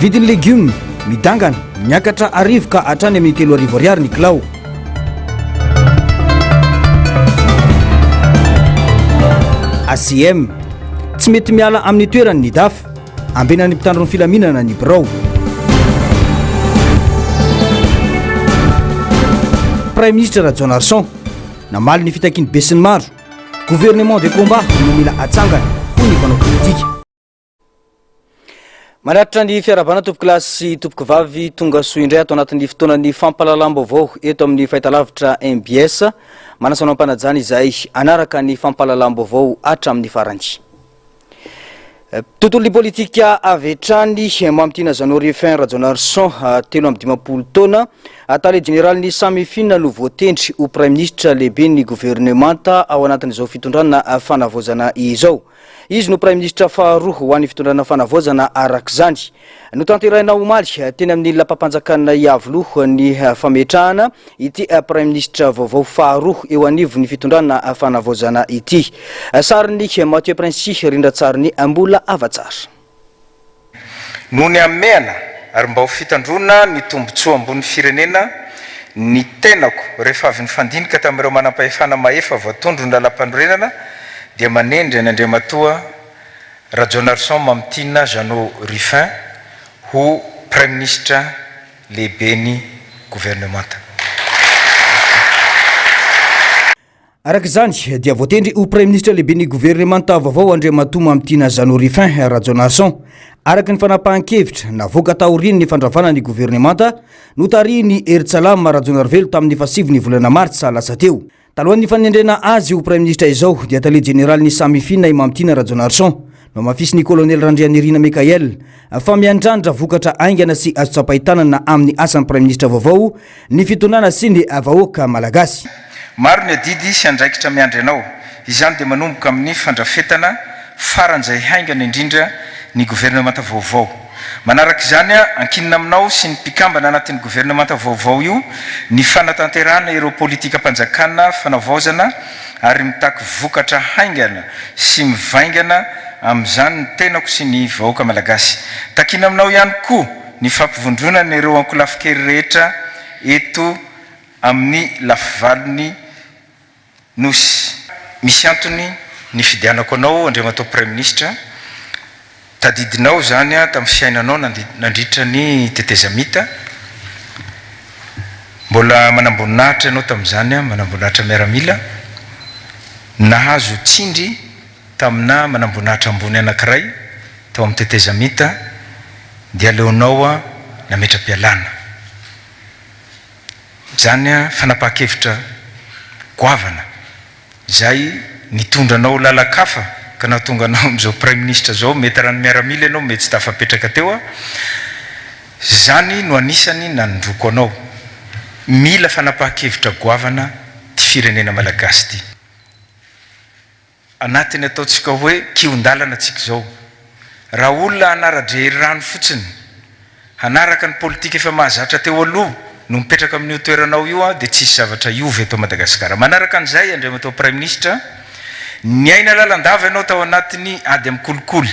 Vidin'ny legioma, midangana, miakatra arivo ka hatrany amin'ny 3000 ariary ny kilao. ACM, Tsy mety miala amin'ny toerany ny DAF, ambenan'ny mpitandro ny filaminana ny birao. Praiminisitra Rajaonarison, namaly ny fitakian'ny besinimaro, gouvernement de combat no mila atsangana, hoy ny mpanao politika. Manatitra ny fiarahabana tompokolahy sy tompokovavy tonga soa indray ato anatin'ny fotoanan'ny fampahalalam-baovao eto amin'ny fahitalavitra MBS. Manasa anao am-panajana izahay hanaraka ny fampahalalam-baovao hatramin'ny farany. Tontolon'ny politika avy hatrany, Mamitiana Jeannot Ruffin Rajaonarison, 53 taona, tale jeneralin'ny Samifin no voatendry ho praiminisitra lehiben'ny governemanta ao anatin'izao fitondrana fanavaozana izao. Izy no praiminisitra faharoa ho an'ny fitondrana fanavaozana arak'izany. Notanterahina omaly teny amin'ny lapam-panjakana Iavoloha ny fametrahana ity praiminisitra vaovao faharoa eo anivon'ny fitondrana fanavaozana ity. Sarin'i Mathieu Princi, rindran-tsarin'i Mbola Havatsara. Noho ny hamehana ary mba ho fitandroana ny tombontsoa ambony firenena, ny tenako rehefa avy nifandinika tamin'ireo manampahefana mahefa voatondron'ny lalàmpanorenana dia manendry an' Andriamatoa Rajaonarison Mamitiana Jeannot Ruffin ho Praiminisitra lehiben'ny governemanta. Araka izany, dia voatendry ho Praiminisitra lehiben'ny governemanta vaovao Andriamatoa Mamitiana Jeannot Ruffin Rajaonarison, araka ny fanapahan-kevitra navoaka taorian'ny fandravana ny governemanta notarihin'i Herintsalama Rajaonarivelo tamin'ny fahasivy ny volana martsa lasa teo. Talohan'ny fanendrena azy ho Praiminisitra izao, dia Tale Jeneralin'ny Samifin i Mamitiana Rajaonarison. Nohamafisin'ny Kolonely Randrianirina Mickaël fa miandrandra vokatra haingana sy azo tsapain-tanana amin'ny asan'ny Praiminisitra vaovao ny fitondrana sy ny vahoaka malagasy. Maro ny adidy sy andraikitra miandry anao. Izany dia manomboka amin'ny fandrafetana faran'izay haingana indrindra ny governemanta vaovao. Manaraka izany, ankinina aminao sy ny mpikambana anatin'ny governemanta vaovao io ny fanatanterahana ireo politikam-panjakana fanavaozana ary mitaky vokatra haingana sy mivaingana amin'izany ny tenako sy ny vahoaka Malagasy. Takiana aminao ihany koa ny fampivondronana ireo ankolafin-kery rehetra eto amin'ny lafivalon'ny Nosy. Misy antony nifidianako anao Andriamatoa Praiminisitra, tadidinao izany tamin'ny fiainanao nandritra ny tetezamita, mbola manamboninahitra ianao tamin'izany, manamboninahitra miaramila, nahazo tsindry tamina manamboninahitra ambony anankiray tao amin'ny tetezamita dia aleonao nametra-pialana. Izany fanapahan-kevitra goavana izay nitondra anao lalan-kafa ka nahatonga anao amin'izao Praiminisitra izao, mety raha ny miaramila ianao mety tsy tafapetraka teo, izany no anisany nanondroako anao. Mila fanapahan-kevitra goavana ity firenena malagasy ity. Anatin'ny ataontsika hoe kihon-dalana tsika izao. Raha olona hanara-drehery rano fotsiny, hanaraka ny politika efa mahazatra teo aloha no mipetraka amin'io toeranao io dia tsy hisy zavatra hiova eto Madagasikara. Manaraka an'izay, Andriamatoa Praiminisitra, niaina lalandava ianao tao anatin'ny ady amin'ny kolikoly.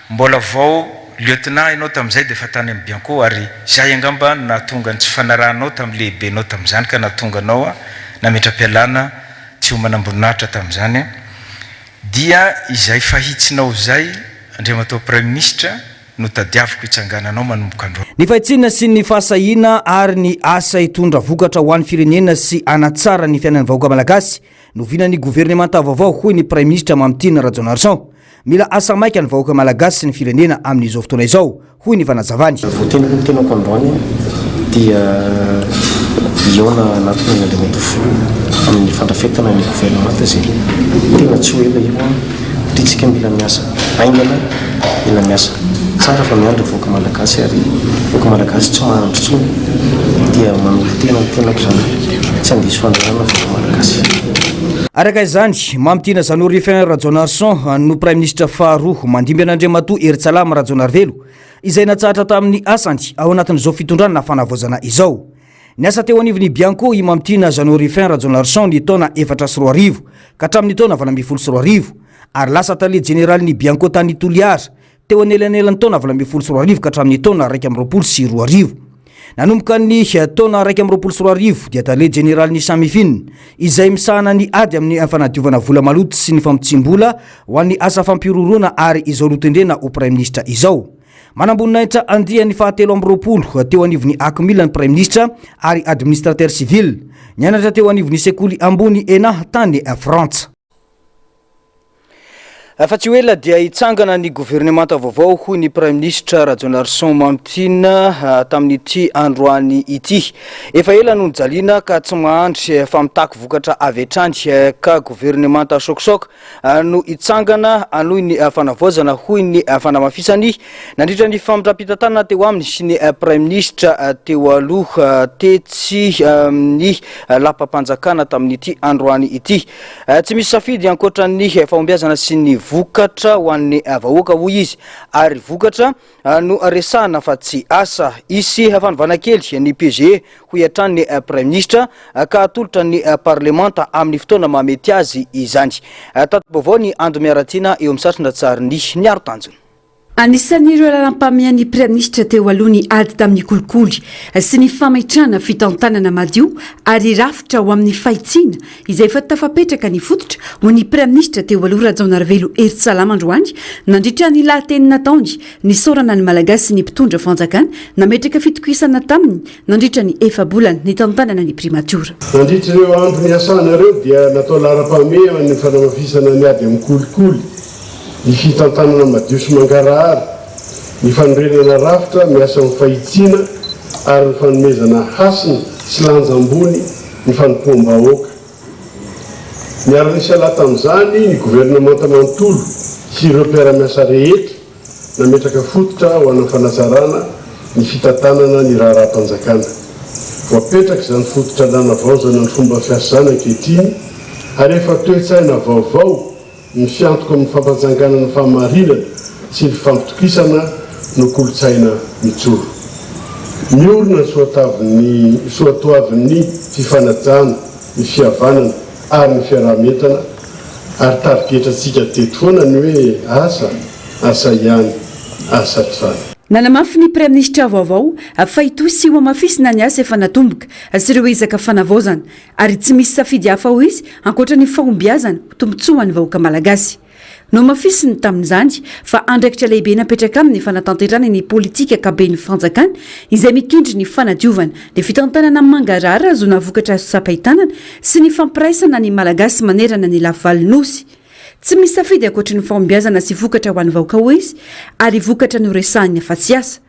Mbola vao lieutenant ianao tamin'izay dia efa tany amin'ny Bianco ary izay angamba no nahatonga ny tsy fanarahanao tamin'ny lehibenao tamin'izany ka nahatonga anao nametra-pialana tsy ho manamboninahitra tamin'izany dia izay fahitsinao izay Andriamatoa Praiminisitra no tadiaviko hitsangananao manomboka androany. Ny fahitsiana sy ny fahasahiana ary ny asa hitondra vokatra ho an'ny firenena sy hanatsara ny fiainan'ny vahoaka malagasy no vinan'ny governemanta vaovao, hoy ny Praiminisitra Mamitiana Rajaonarison. Mila asa maika ny vahoaka malagasy sy ny firenena amin'izao fotoana izao, hoy ny fanazavany. Voateniko ny tenako androany dia hihaona anatiny an'i Andriamatoa Filoha amin'ny fandrafetana ny governemanta izay tena tsy ho ela io satria tsika mila miasa haingana, mila miasa tsara fa miandry ny vahoaka malagasy ary vahoaka malagasy tsy mahandry intsony dia manolo-tena ny tenako izany tsy handiso fanantenana ny vahoaka malagasy. Araka izany, Mamitiana Zanorifin Rajaonarison no Praiminisitra faharoa mandimby an'Andriamatoa Herintsalama Rajaonarivelo, izay natsahatra tamin'ny asany ao anatin'izao fitondrana fanavaozana izao. Niasa teo anivon'ny Bianco i Mamitiana Zanorifin Rajaonarison ny taona 2004 ka hatramin'ny taona 2018 ary lasa tale jeneralin'ny Bianco tany Toliara. teo anelanelan'ny taona 2018 ka hatramin'ny taona 2021. Nanomboka ny taona 2021 dia tale jeneralin'ny Samifin, izay misahana ny ady amin'ny fanadiovana vola maloto sy ny famotsiam-bola ho an'ny asa fampihorohoroana ary izao notendrena ho praiminisitra izao. Manamboninahitra andiany fahatelo 23 teo anivon'ny Acmil ny praiminisitra ary administrateur civil. Nianatra teo anivon'ny sekoly ambony ENA tany Frantsa. Fa tsy ho ela dia hitsangana ny governemanta vaovao, hoy ny Praiminisitra Rajaonarison Mamitiana tamin'ity androany ity. Efa ela no nijaliana ka tsy mahandry fa mitaky vokatra avy hatrany ka governemanta choc-choc no hitsangana hanohy ny fanavaozana, hoy ny fanamafisany nandritra ny famindram-pitantanana teo aminy sy ny Praiminisitra teo aloha tetsy amin'ny lapam-panjakana tamin'ity androany ity. Tsy misy safidy ankoatra ny fahombiazana sy ny vokatra ho an'ny vahoaka, hoy izy, ary vokatra no resahana fa tsy asa. Hisy fanovana kely ny PGE, hoy hatrany ny Praiminisitra, ka hatolotra ny parlemanta amin'ny fotoana mahamety azy izany. Tati-baovao ny Ando Miaratiana eo amin'ny sarin-dratsarin'ny Niaro Tanjona. Anisan'ireo lalam-pahamehan'ny Praiminisitra teo aloha ny ady tamin'ny kolikoly sy ny fametrahana fitantanana madio ary rafitra ho amin'ny fahitsiana izay efa tafapetraka ny fototra ho ny Praiminisitra teo aloha Rajaonarivelo Herintsalama androany nandritra ny lahateny nataony nisaorana ny Malagasy sy ny mpitondra fanjakana nametraka fitokisana taminy nandritra ny efa-bolana nitantanana ny Primatiora. Nandritra ireo andro niasana ireo dia natao laharam-pahamehana ny fanamafisana ny ady amin'ny kolikoly, ny fitantanana madio sy mangarahara, ny fanorenana rafitra miasa amin'ny fahitsiana ary ny fanomezana hasina sy lanja ambony ny fanompoam-bahoaka. Niara-nisalahy tamin'izany ny governemanta manontolo sy ireo mpiara-miasa rehetra Nametraka fototra ho an'ny fanatsarana ny fitantanana ny raharaham-panjakana. Voapetraka izany fototra nanavaozana ny fomba fiasa izany ankehitriny ary efa toe-tsaina vaovao ny fiantoka amin'ny fampanjanganana ny fahamarinana sy ny fifampitokisana no kolontsaina mijoro. Miorina ny soatavin'ny soatoavin'ny fifanajana, ny fihavanana ary ny fiaraha-mientana ary tarigetrantsika teto foana ny hoe asa. Asa ihany, asa hatrany. Nanamafy ny Praiminisitra vaovao fa hitohy sy hohamafisina ny asa efa natomboka sy ireo ezaka fanavaozana ary tsy misy safidy hafa hoy izy ankoatra ny fahombiazana ho tombontsoa ho an'ny vahoaka malagasy. Nohamafisiny tamin'izany fa andraikitra lehibe napetraka aminy ny fanatanterahana ny politika ankaben'ny fanjakana izay mikendry ny fanadiovana ny fitantanana mangarahara ahazoana vokatra azo tsapain-tanana sy ny fampiraisana ny Malagasy manerana ny lafivalon'Nosy. Tsy misy safidy ankoatry ny fahombiazana sy vokatra ho an'ny vahoaka hoy izy ary vokatra no resahiny fa tsy asa.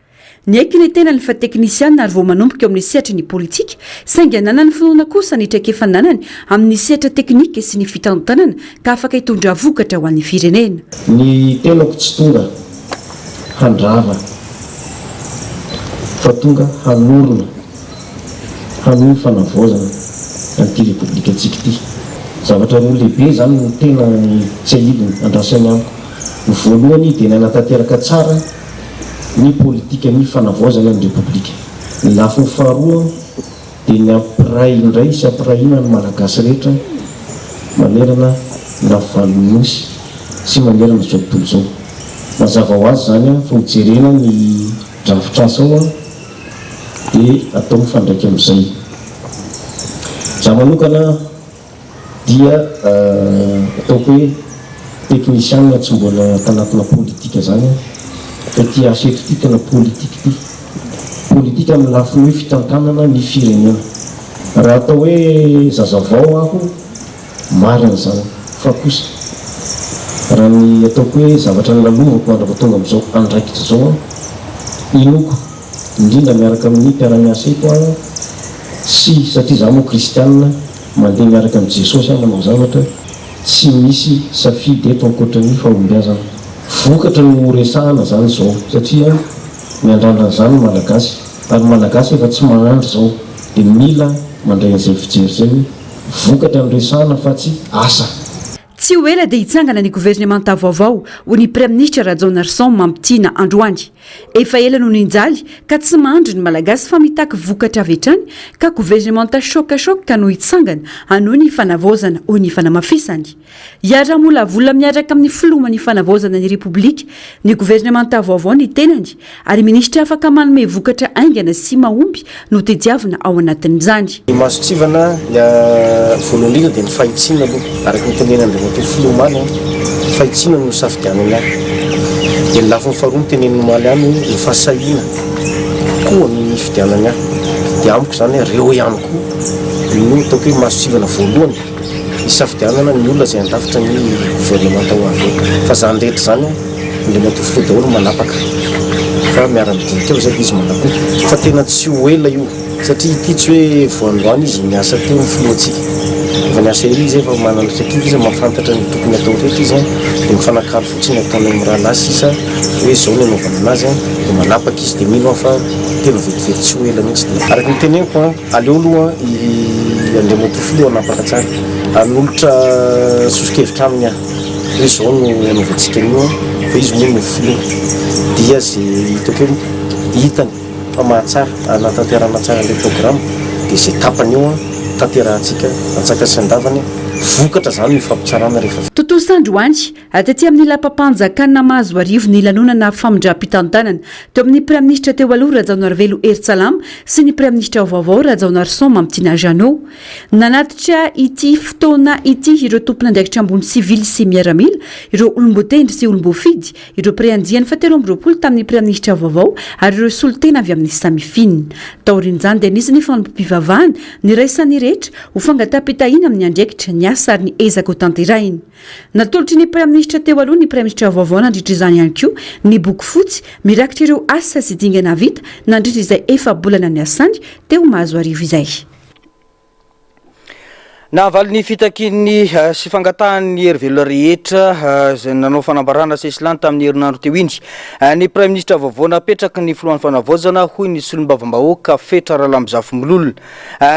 Niaiky ny tenany fa teknisiana ary vao manomboka eo amin'ny sehatry ny politika saingy ananany finoana kosa ny traikefa ananany amin'ny sehatra teknika sy ny fitantanana ka afaka hitondra vokatra ho an'ny firenena. Ny tenako tsy tonga handrava fa tonga hanorina. Hanohy ny fanavaozana an'ity Repoblikantsika ity. Zavatra roa lehibe izany no tena tsiahivina, andrasainy amiko. Ny voalohany dia ny hanatanteraka tsara ny politikan'ny fanavaozana ny Repoblika. Ny lafiny faharoa dia ny hampiray indray sy hampirahina ny Malagasy rehetra manerana ny lafivalon'ny Nosy sy manerana izao tontolo izao. Mazava ho azy izany fa hojerena ny drafitr'asa ao. dia atao mifandraika amin'izay. Za manokana dia ataoko hoe teknisianina tsy mbola tanatina politika zany aho fa ity asa eto ity tena politika ity. Politika amin'ny lafiny hoe fitantanana ny firenena. Raha atao hoe zazavao aho, marina izany fa kosa raha ny ataoko hoe zavatra nolalovako mandrapa tonga amin'izao andraikitra izao aho, inoako indrindra miaraka amin'ny mpiara-miasa eto aho sy satria izaho moa kristianina mandeha miaraka amin'i Jesosy aho manao zavatra, tsy misy safidy eto ankoatra ny fahombiazana. Vokatra no horesahana izany izao satria miandrandra an'izany ny Malagasy ary ny Malagasy efa tsy mahandry izao dia mila mandray an'izay fijery izay hoe vokatra no resahana fa tsy asa. Tsy ho ela dia hitsangana ny governemanta vaovao, hoy ny Praiminisitra Rajaonarison Mamitiana androany. Efa ela no ninjaly ka tsy mandry ny Malagasy fa mitaky vokatra avy hatrany ka governemanta choc choc no hitsangana hanohy ny fanavaozana, hoy ny fanamafisany. Hiara-hamolavola miaraka amin'ny filohan'ny fanavaozana ny Repoblika ny governemanta vaovao ny tenany ary minisitra afaka manome vokatra haingana sy mahomby no tediavina ao anatin'izany. Ny mason-tsivana voalohany indrindra dia ny fahitsiana aloha, araka ny tenenin'Andriamatoa Filoha omaly, fahitsiana no nisafidianany ahy. Dia ny lafiny faharoa noteneniny omaly ihany hoe ny fahasahiana koa no nifidianany ahy. Dia amiko izany ireo ihany koa no ataoko hoe mason-tsivana voalohany hisafidianana ny olona izay handrafitra ny governemanta ho avy eo. Fa izany rehetra izany Andriamatoa Filoha daholo no manapaka fa miara-midinika eo izay dia izy manapaka. Fa tena tsy ho ela io satria ity tsy hoe vao androany izy niasa teo ny filohantsika. Efa niasa ela izy, efa manana traikefa izy, mahafantatra ny tokony hatao rehetra izy dia mifanakalo fotsiny ataonay mirahalahy sisa hoe izao ny anaovana anazy dia manapaka izy dia mino aho fa tena vetivety tsy ho ela mihitsy dia araka ny teneniko an, Aleo aloha i Andriamatoa Filoha hanapaka tsara. Hanolotra soso-kevitra aminy aho hoe izao no hanaovantsika an'io an, fa izy moa no Filoha. Dia izay hitako hoe hitany fa mahatsara, hanatanterahana tsara an'ilay programa, dia izay tapany eo an, tanterahantsika antsakany sy andavany. Vokatra izany ny fampitsarana rehefa avy eo. Tontosa androany, Taty amin'ny lapam-panjakana Mahazoarivo ny lanonana famindram-pitantanana teo amin'ny Praiminisitra teo aloha Rajaonarivelo Herintsalama sy ny Praiminisitra vaovao Rajaonarison Mamitiana Jeannot. Nanatitra ity fotoana ity ireo tompon'andraikitra ambony sivily sy miaramila, ireo olom-boatendry sy olom-boafidy, ireo mpiray andiany fahatelo 22 tamin'ny Praiminisitra vaovao ary ireo solontena avy amin'ny Samifin. Taorian'izany dia nisy ny fanompoam-pivavahana niraisan'ny rehetra ho fangataham-pitahiana amin'ny andraikitra, ny asa ary ny ezaka hotanterahina. Natolotry ny Praiminisitra teo aloha ny Praiminisitra vaovao nandritra izany ihany koa ny boky fotsy mirakitra ireo asa sy dingana vita nandritra izay efa-bolana niasany teo Mahazoarivo izay. Nahavaly ny fitakian'ny sy fangatahan'ny hery velona rehetra izay nanao fanambarana sesilany tamin'ny herinandro teo iny ny Praiminisitra vaovao napetraky ny Filohan'ny Fanavaozana, hoy ny Solombavambahoaka Fetra Ralambozafimololona.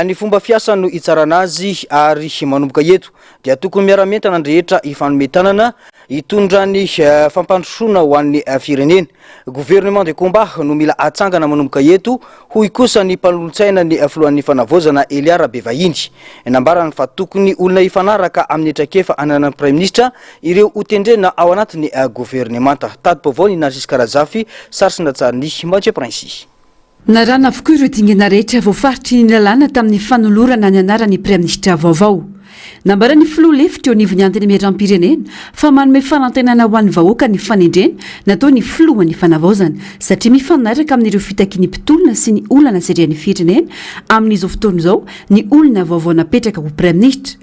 Ny fomba fiasa no hitsarana azy ary manomboka eto dia tokony miara-mientana ny rehetra hifanome tanana hitondra ny fampandrosoana ho an'ny firenena. Gouvernement de combat no mila atsangana manomboka eto, hoy kosa ny mpanolotsaina ny filohan'ny fanavaozana Elia Rabevahiny. Nambarany fa tokony olona hifanaraka amin'ny traikefa ananan'ny praiminisitra ireo hotendrena ao anatin'ny governemanta. Tati-baovao ny Narcisse Karazafy, sary sy natsarin'i Mathieu Princy. Narahina avokoa ireo dingana rehetra voafaritry ny lalàna tamin'ny fanolorana ny anaran'ny Praiminisitra vaovao. Nambaran'ny Filoha lefitra eo anivon'ny Antenimierampirenena fa manome fanantenana ho an'ny vahoaka ny fanendrena nataon'ny Filohan'ny Fanavaozana satria mifanaraka amin'ireo fitakian'ny mpitolona sy ny olana sedrain'ny firenena amin'izao fotoana izao ny olona vaovao napetraka ho Praiminisitra.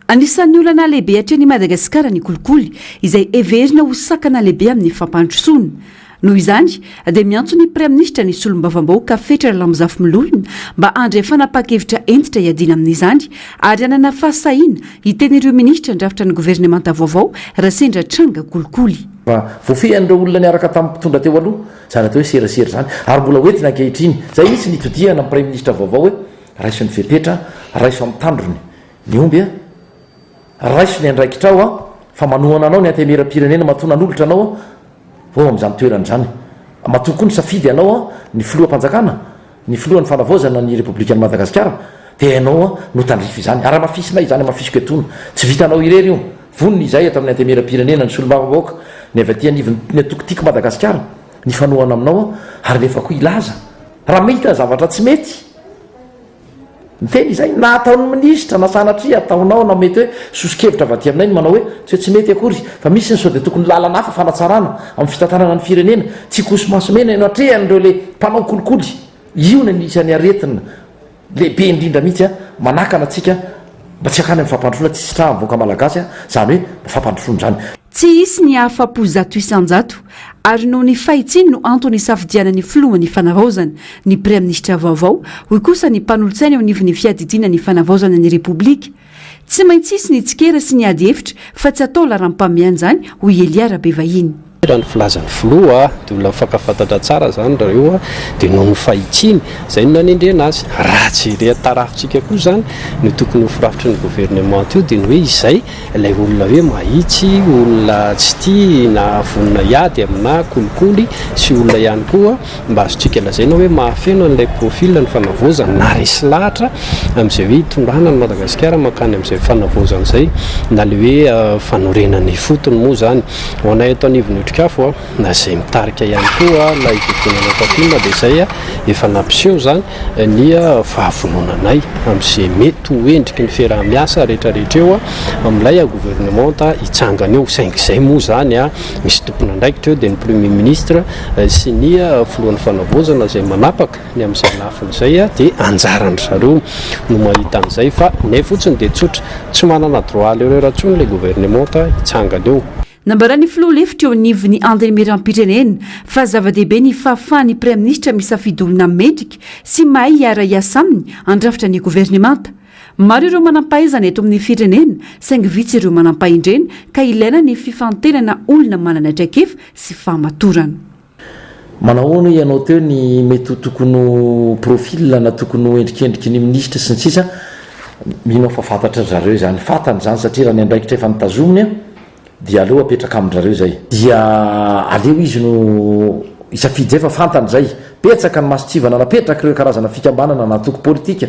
Anisan'ny olana lehibe atrehin'i Madagasikara ny kolikoly, izay heverina ho sakana lehibe amin'ny fampandrosoana. Noho izany, dia miantso ny Praiminisitra ny Solombavambahoaka Fetra Ralambozafimilolona mba handray fanapahan-kevitra hentitra hiadiana amin'izany ary hanana fahasahiana hiteny ireo minisitra handrafitra ny governemanta vaovao raha sendra tranga kolikoly. Fa voafehin'ireo olona niaraka tamin'ny mpitondra teo aloha izany atao hoe serasera izany ary mbola hoentina ankehitriny. Izay mihitsy ny itodihana amin'ny Praiminisitra vaovao hoe raiso ny fepetra, raiso amin'ny tandrony ny omby a! Raiso ny andraikitrao a! Fa manohana anao ny Antenimierampirenena matoa nanolotra anao a! Vao amin'izany toerana izany. Matoa koa nisafidy anao a! Ny Filoham-panjakana, ny Filohan'ny Fanavaozana ny Repoblikan'i Madagasikara dia ianao a! No tandrify izany. Ary hamafisinay izany, hamafisiko etoana. Tsy vitanao irery io. Vonona izahay eto amin'ny Antenimierampirenena, ny Solombavambahoaka, ny avy aty anivon'ny antoko Tiako Madagasikara, ny hifanohana aminao a! Ary nefa koa hilaza raha mahita zavatra tsy mety. Miteny izay, na ataon'ny minisitra na sanatria ataonao na mety hoe soso-kevitra avy aty aminay ny manao hoe tsy hoe tsy mety akory fa misy ny sao dia tokony lalana hafa fanatsarana amin'ny fitantanana ny firenena, tsy hikoso-maso mena eo anatrehan'ireo le mpanao kolikoly. Io no anisan'ny aretina lehibe indrindra mihitsy manakana antsika mba tsy hakany amin'ny fampandrosoana, tsy sitrahan'ny vahoaka malagasy izany hoe fampandrosoana izany. Tsy hisy ny hahafapo 100% ary noho ny fahitsiany no antony hisafidianan'ny filohan'ny fanavaozana ny praiminisitra vaovao, hoy kosa ny mpanolotsaina eo anivon'ny fiadidiana ny fanavaozana ny Repoblika. Tsy maintsy hisy ny tsikera sy ny ady hevitra fa tsy atao laharam-pahamehana izany, hoy i Elia Rabevahiny. Raha ny filazan'ny filoha dia olona mifankafantatra tsara izany ry zareo dia noho ny fahitsiany izay no nanendrena azy. Raha jerena tarafintsika koa izany ny tokony ho firafitry ny governemanta io dia ny hoe izay ilay olona hoe mahitsy, olona tsy tia na vonona hiady amina kolikoly sy olona ihany koa Mba azontsika lazaina hoe mahafeno an'ilay profil ny fanavaozana na resy lahatra amin'izay hoe hitondrana an'i Madagasikara mankany amin'izay fanavaozana izay na ilay hoe fanorenana ifotony moa izany. Ho anay eto anivon'ny Otrikafo na izay mitarika ihany koa ilay vovonana Tafim dia izay efa nampiseho izany ny fahavononanay amin'izay mety ho endriky ny fiaraha-miasa rehetrarehetra eo amin'ilay governemanta hitsangana eo saingy izay moa izany misy tompon'andraikitra eo dia ny Premier ministre sy ny filohan'ny fanavaozana izay manapaka ny amin'izay lafiny izay dia anjaran-dry zareo no mahita an'izay fa ny ahy fotsiny dia tsotra, tsy manana droit à l'erreur intsony ilay governemanta hitsangana eo. Nambaran'ny filoha lefitra eo anivon'ny Antenimierampirenena fa zava-dehibe ny fahafahan'ny praiminisitra misafidy olona mendrika sy mahay hiara-hiasa aminy handrafitra ny governemanta. Maro ireo manampahaizana eto amin'ny firenena saingy vitsy ireo manampahendrena ka ilaina ny fifantenana olona manana traikefa sy fahamatorana. Manahoana hoy ianao teo ny mety ho tokony ho profil na tokony ho endrikendriky ny minisitra sy ny sisa Mino aho fa fantatry ry zareo izany, fantany izany satria raha ny andraikitra efa notazominy an, dia aleo apetraka amin-drareo izay. Dia aleo izy no hisafidy izay fa fantany izay. Betsaka ny mason-tsivana napetrak'ireo karazana fikambanana na antoko politika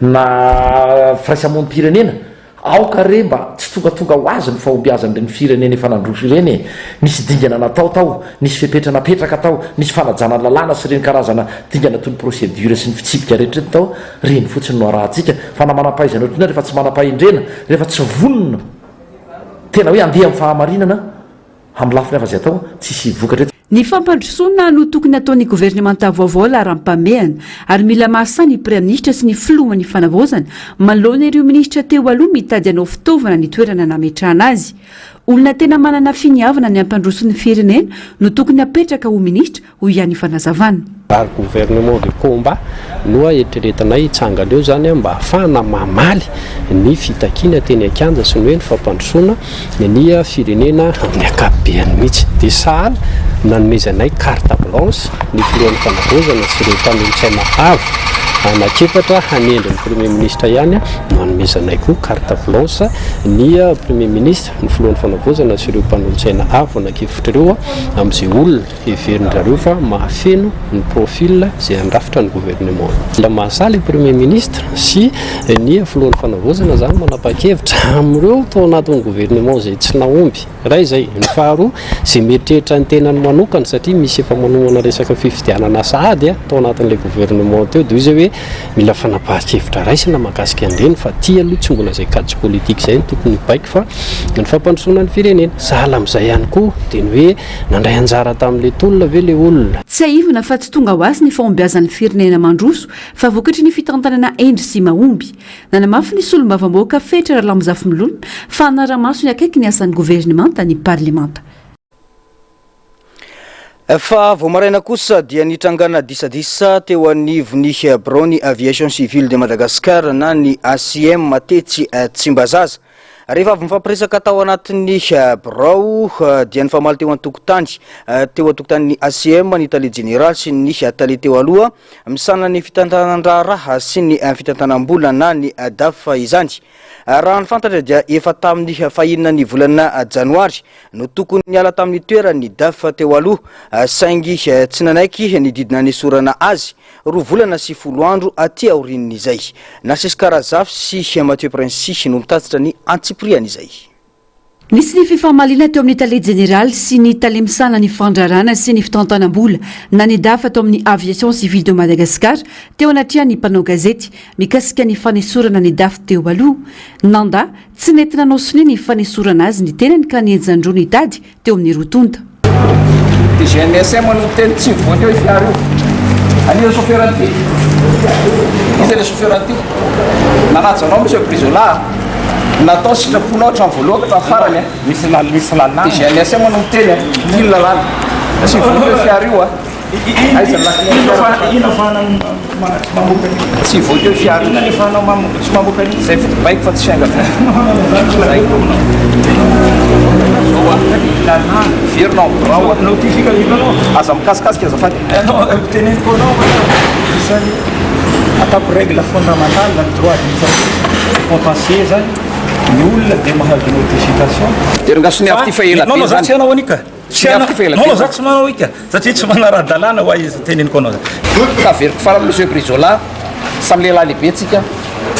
na firaisamonim-pirenena. Aoka re mba tsy tongatonga ho azy ny fahombiazan'ireny firenena efa nandroso ireny e! Nisy dingana natao tao, nisy fepetra napetraka tao, nisy fanajana ny lalàna sy ireny karazana dingana toy ny procédure sy ny fitsipika rehetra ireny tao, ireny fotsiny no arahantsika. Fa na manam-pahaizana ohatrinona rehefa tsy manam-pahendrena, rehefa tsy vonona. Tena hoe handeha amin'ny fahamarinana amin'ny lafiny hafa izay atao, tsisy vokatra eto. Ny fampandrosoana no tokony hataon'ny governemanta vaovao laharam-pahamehana ary mila mahasahy ny praiminisitra sy ny filohan'ny fanavaozana manoloana ireo minisitra teo aloha mitady hanao fitaovana ny toerana nametrahana azy. Olona tena manana finiavana ny hampandroso ny firenena no tokony hapetraka ho minisitra hoy ihany fanazavana. Ary gouvernement de combat no eritreretinay hitsangana eo izany mba hahafahana mamaly ny fitakiana teny an-kianja sy ny hoe ny fampandrosoana ny firenena amin'ny ankapobeany mihitsy. Dia sahala nanomezanay carte blanche ny filohan'ny fanavaozana sy ireo mpanolotsaina avo anankiefatra hanendry ny premier ministre ihany no hanomezanay koa carte blanche ny premier ministre, ny filohan'ny fanavaozana sy ireo mpanolotsaina avo anankiefatra ireo amin'izay olona Heverin-drareo fa mahafeno ny profil izay handrafitra ny gouvernement. Mbola mahasahy ilay premier ministre sy ny filohan'ny fanavaozana izany manapa-kevitra amin'ireo tao anatin'ny gouvernement izay tsy nahomby. Iray izay. Ny faharoa, izay mieritreritra ny tenany manokana satria misy efa manomana resaka fifidianana sahady tao anatin'ilay gouvernement teo dia hoy izay hoe mila fanapahan-kevitra raisina mahakasika an'ireny fa ity aloha tsy mbola izay kajy politique izay no tokony hibaiko fa ny fampandrosoana ny firenena. Sahala amin'izay ihany koa dia ny hoe Nandray anjara tamin'ilay tolona ve ilay olona? Tsiahivina fa tsy tonga ho azy ny fahombiazan'ny firenena mandroso fa vokatry ny fitantanana hendry sy mahomby. Nanamafy ny solombavambahoaka Fetra Ralambozafimilona fa hanara-maso ny akaiky ny asan'ny governemanta ny parlemanta. Fa vao maraina kosa dia nitrangana disadisa teo anivon'ny biraon'ny Aviation Civile de Madagascar na ny ACM tetsy Tsimbazaza. Rehefa avy nifampiresaka tao anatin'ny birao dia nifamaly teo an-tokotany teo an-tokotanin'ny ACM ny tale jeneraly sy ny tale teo aloha misahana ny fitantanan-draharaha sy ny fitantanam-bola na ny DAF izany. Raha ny fantatra dia efa tamin'ny fahenina ny volana janoary no tokony niala tamin'ny toerany ny DAF teo aloha saingy tsy nanaiky ny didy nanesorana azy Roa volana sy folo andro aty aorian'izay. Nasesika Razafy sy Mathieu Princy no mitatitra ny antsipirian'izay. Nisy ny fifamaliana teo amin'ny tale jeneraly sy ny tale misahana ny fandraharahana sy ny fitantanam-bola na ny DAF tao amin'ny Aviation Civile de Madagascar teo anatrehan'ny mpanao gazety mikasika ny fanesorana ny DAF teo aloha. Nanda tsy nety nanao sonia ny fanesorana azy ny tenany ka nihenjan-droa ny tady teo amin'ny roa tonta. DGNSM no niteny tsy mivoaka eo io fiara io. An'iza chauffeur an'ity? Iza ilay chauffeur an'ity? Nanaja anao Monsieur Brizola a. Natao sitraponao hatramin'ny voalohany ka hatramin'ny farany a. Misy misy lalàna. DGNSM no miteny a. Ity ny lalàna. Tsy mivoaka io fiara io a. Aiza ny lakile ny fiara? Inona afahana tsy mamoaka an'io? Tsy hivoaka eo fiara io. Inona ny afahanao tsy mamoaka an'io? Zay baiko fa tsy fiangaviana. Zay. Zao a. Miverina ao birao a. Notification hitanao? Aza mikasikasika azafady. Teneniko anao fa isany ataoko règle fondamentale ny droit administratif contentieux zany ny olona dia mahazo notification. Dia ry ngaso niavy ty fa ela be zany. Non non za tsy hanao an'io ka. Tsy miavaka fa ela be. Non, za tsy manao ika satria tsy manara-dalàna ho ahy izy teneniko anao zany. Ka averiko farany Monsieur Brizola, samy lehilahy lehibe tsika,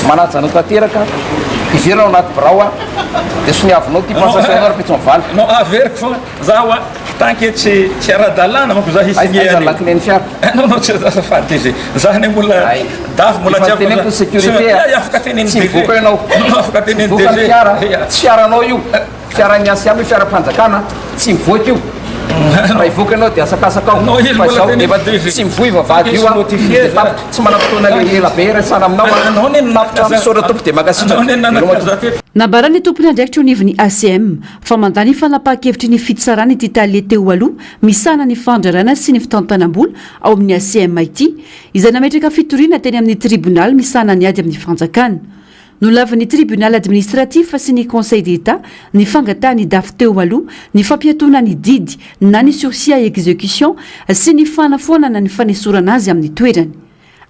manaja anao tanteraka, hiverina ao anaty birao aho, dia soniavinao ity passation anao rahampitso mivaly. Non, averiko fa za hoa tant que tsy tsy ara-dalàna manko za hi-signer Aiza ny lakile-n'ny fiara? Non, non, tsy azafady DG, za anie mbola dafy mbola tsy afaka. Efa teneniko ny sécurité a. Afaka teneniny DG. Tsy mivoaka ianao. Non, afaka Tsy teneniny mivoaka ny DG. fiara, tsy fiaranao io. Fiaran'ny ACM io fiaram-panjakana tsy mivoaka io. Raha hivoaka ianao dia asakasaka ao. Fa izao efa tsy mivoy vavahady io aho dia tapitra. Tsy manam-potoana le ela be hiresahana aminao aho. Tapitra misaotra tompoko dia mankasitraka. Veloma tompoko. Nambaran'ny tompon'andraikitra eo anivon'ny ACM fa mandà ny fanapahan-kevitry ny fitsarana ity tale teo aloha misahana ny fandrarana sy ny fitantanam-bola ao amin'ny ACM ity, izay nametraka fitoriana teny amin'ny tribonaly misahana ny ady amin'ny fanjakana. Nolavin'ny Tribunal administratif sy ny Conseil d'Etat ny fangatahan'ny DAF teo aloha ny fampiatoana ny didy na ny sursis à exécution sy ny fanafoanana ny fanesorana azy amin'ny toerany.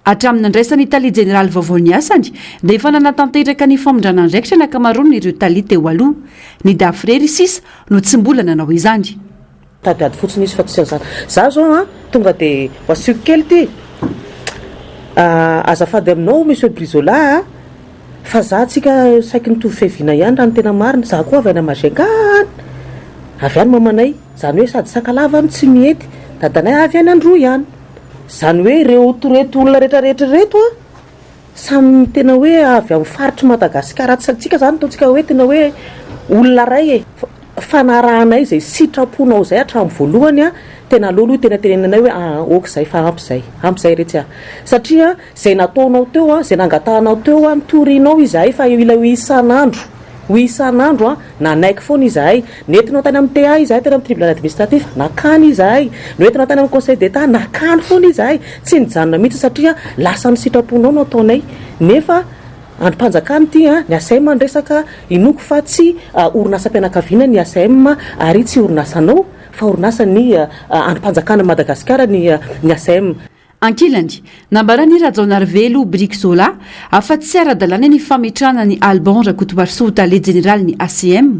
Hatramin'ny nandraisan'ny tale jeneraly vaovao ny asany dia efa nanatanteraka ny famindrana andraikitra ny ankamaroan'ireo tale teo aloha. Ny DAF irery sisa no tsy mbola nanao izany. Mitady ady fotsiny izy fa tsy an'izany. Za zao an, tonga de ho asiako kely ity, azafady aminao Monsieur Brizola a, fa za tsika saiky mitovy fiaviana ihany raha ny tena marina, za koa avy any Majunga an, avy any mamanay, zany hoe sady sakalava no tsy mihety, dadanay avy any Androy any, zany hoe ireo reto olona retraretra ireto an, samy tena hoe avy amin'ny faritr'i Madagasikara, tsy tsika zany ataontsika hoe tena hoe olona ray e. Fanarahanay izay sitraponao izay hatramin'ny voalohany a, tena aleo aloha tena tenenanay hoe aa ok izay fa ampy izay, ampy izay retsy a. Satria izay nataonao teo a, izay nangatahanao teo a, nitorianao izahay fa ilay ho isan'andro, ho isan'andro a, nanaiky foana izahay. Nentinao tany amin'ny TA izahay, tany amin'ny tribunal administratif, nakany izahay. Noentinao tany amin'ny conseil d'Etat, nakany foana izahay. Tsy nijanona mihitsy satria lasa ny sitraponao no ataonay. Nefa. Andrim-panjakana ity an, ny ACM no resaka, inoako fa tsy orinasam-pianakaviana ny ACM ary tsy orinasanao fa orinasan'ny andrim-panjakana Madagasikara ny ny ACM. Ankilany, nambaran'i Rajaonarivelo Brick Zola fa tsy ara-dalàna ny fametrahana an'i Alban Rakotoarisoa ho tale jeneralin'ny ACM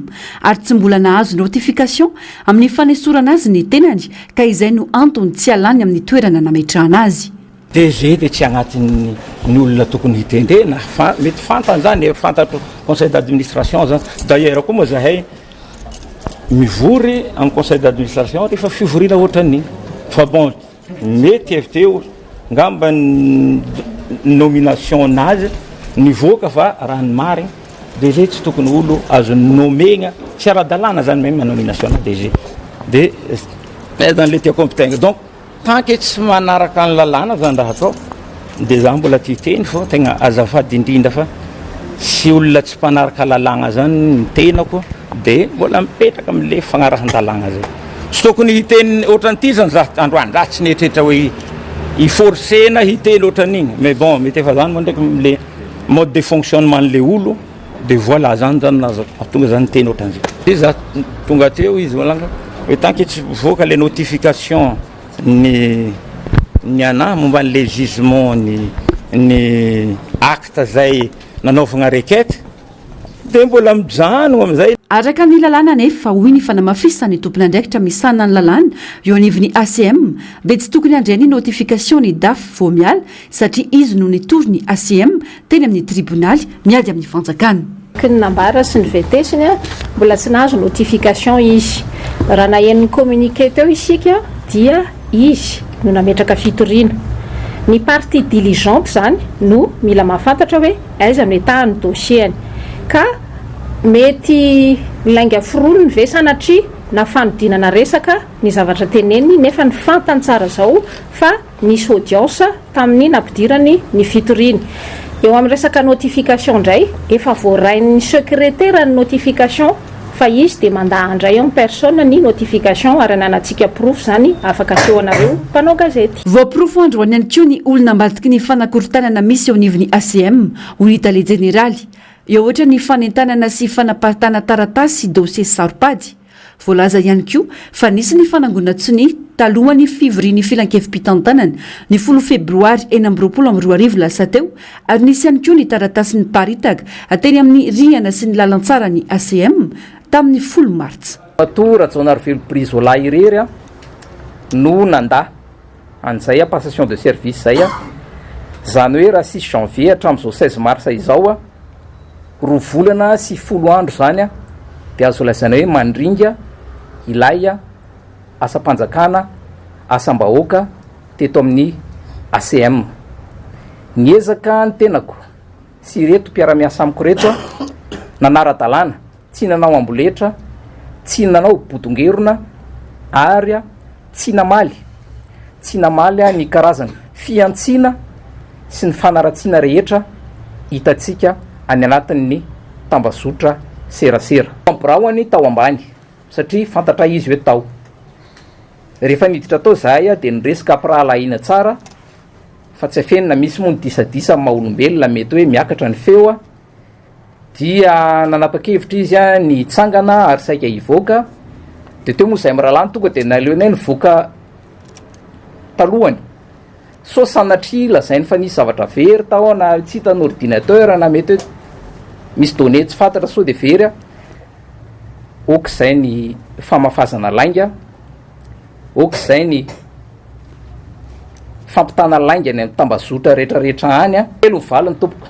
ary tsy mbola nahazo notification amin'ny fanesorana azy ny tenany ka izay no antony tsy alany amin'ny toerana nametrahana azy. DG dia tsy agnatin'ny ny olona tokony hitendrena fa mety fantany zany e, fantatro conseil d'administration zany, d'ailleurs koa moa zahay mivory amin'ny conseil d'administration rehefa fivoriana ohatran'iny fa bon mety avy teo ngamba ny nomination nazy nivoaka fa raha ny marigny DG tsy tokony olo azo nomegna, tsy ara-dalàna zany même nomination na DG de zay zany le tiako ampitaigna donc Tant que tsy manaraka ny lalàna zany raha atao de za mbola tia hiteny fô tegna azafady indrindra fa tsy olona tsy mpanaraka lalàgna zany ny tenako de mbola mipetraka amle fagnarahan-dalàgna zay. Tsy tokony hiteny ohatran'ity zany za androany, za tsy nieritreritra hoe hi-forcer-na hiteny ohatran'igny mais bon mety efa zany moa ndraiky le mode de fonctionnement an'le olo de voilà zany zany nahatonga za niteny ohatran'izay. De za tonga teo izy volagna hoe tant que tsy mivoaka le notification ny ny anah momba an'le jugement ny ny acte zay nanaovagna requête de mbola mijanogno amizay. Araka ny lalàna anefa, hoy ny fanamafisan'ny tompon'andraikitra misahana ny lalàna eo anivon'ny ACM, dia tsy tokony handray ny notification ny DAF vao miala satria izy no nitory ny ACM teny amin'ny tribonaly miady amin'ny fanjakana. Araka ny nambara sy ny vetesiny, mbola tsy nahazo notification izy. Raha naheno ny communiqué teo isika dia izy no nametraka fitoriana. Ny partie diligente izany no mila mahafantatra hoe aiza no etahan'ny dossier-ny. Ka mety lainga foroniny ve sanatria na fanodinana resaka ny zavatra teneniny nefa ny fantany tsara izao fa Nisy audience tamin'ny nampidirany ny fitoriany. Eo amin'ny resaka notification indray, efa voarain'ny secrétaire ny notification. Fa izy dia mandà handray en personne ny notification ary ananantsika porofo izany afaka aseho anareo mpanao gazety. Voaporofo androany ihany koa ny olona ambadiky ny fanakorontanana misy eo anivon'ny ACM, hoy ny tale jeneraly. Eo ohatra ny fanentanana sy fanaparitahana taratasy sy dosie saro-pady. Voalaza ihany koa fa nisy ny fanangonan-tsonia talohan'ny fivorian'ny filankevi-pitantanana ny folo febroary 2026 lasa teo ary nisy ihany koa ny taratasy niparitaka teny amin'ny rihana sy ny lalantsaran'ny ACM tamin'ny folo martsa. Matoa Rajaonarivelo Brizola irery no nandà an'izay passation de service izay, izany hoe raha six janvier hatramin'izao 16 mars izao, roa volana sy folo andro izany dia azo lazaina hoe mandringa ilay asam-panjakana, asam-bahoaka teto amin'ny ACM. Niezaka ny tenako sy ireto mpiara-miasa amiko ireto nanara-dalàna, tsy nanao amboletra, tsy nanao bodongerona ary tsy namaly, tsy namaly ny karazana fihantsiana sy ny fanaratsiana rehetra hitantsika any anatin'ny tambazotra serasera. Tao amin'ny biraony tao ambany satria fantatray izy hoe tao. Rehefa niditra tao izahay dia niresaka am-pirahalahiana tsara fa tsy afenina, misy moa ny disadisa amin'ny maha olombelona mety hoe miakatra ny feo Dia nanapa-kevitra izy ny hitsangana ary saika hivoaka, dia teo moa izahay mirahalahy no tonga dia naleonay nivoaka talohany, sao sanatria lazainy fa nisy zavatra very tao na tsy hita ny ordinateur na mety hoe misy données tsy fantatra sao dia very aho, ok izay ny famafazana lainga. Ok izay ny fampitana lainga any amin'ny tambazotra rehetrarehetra any a. Telo ny valiny tompoko.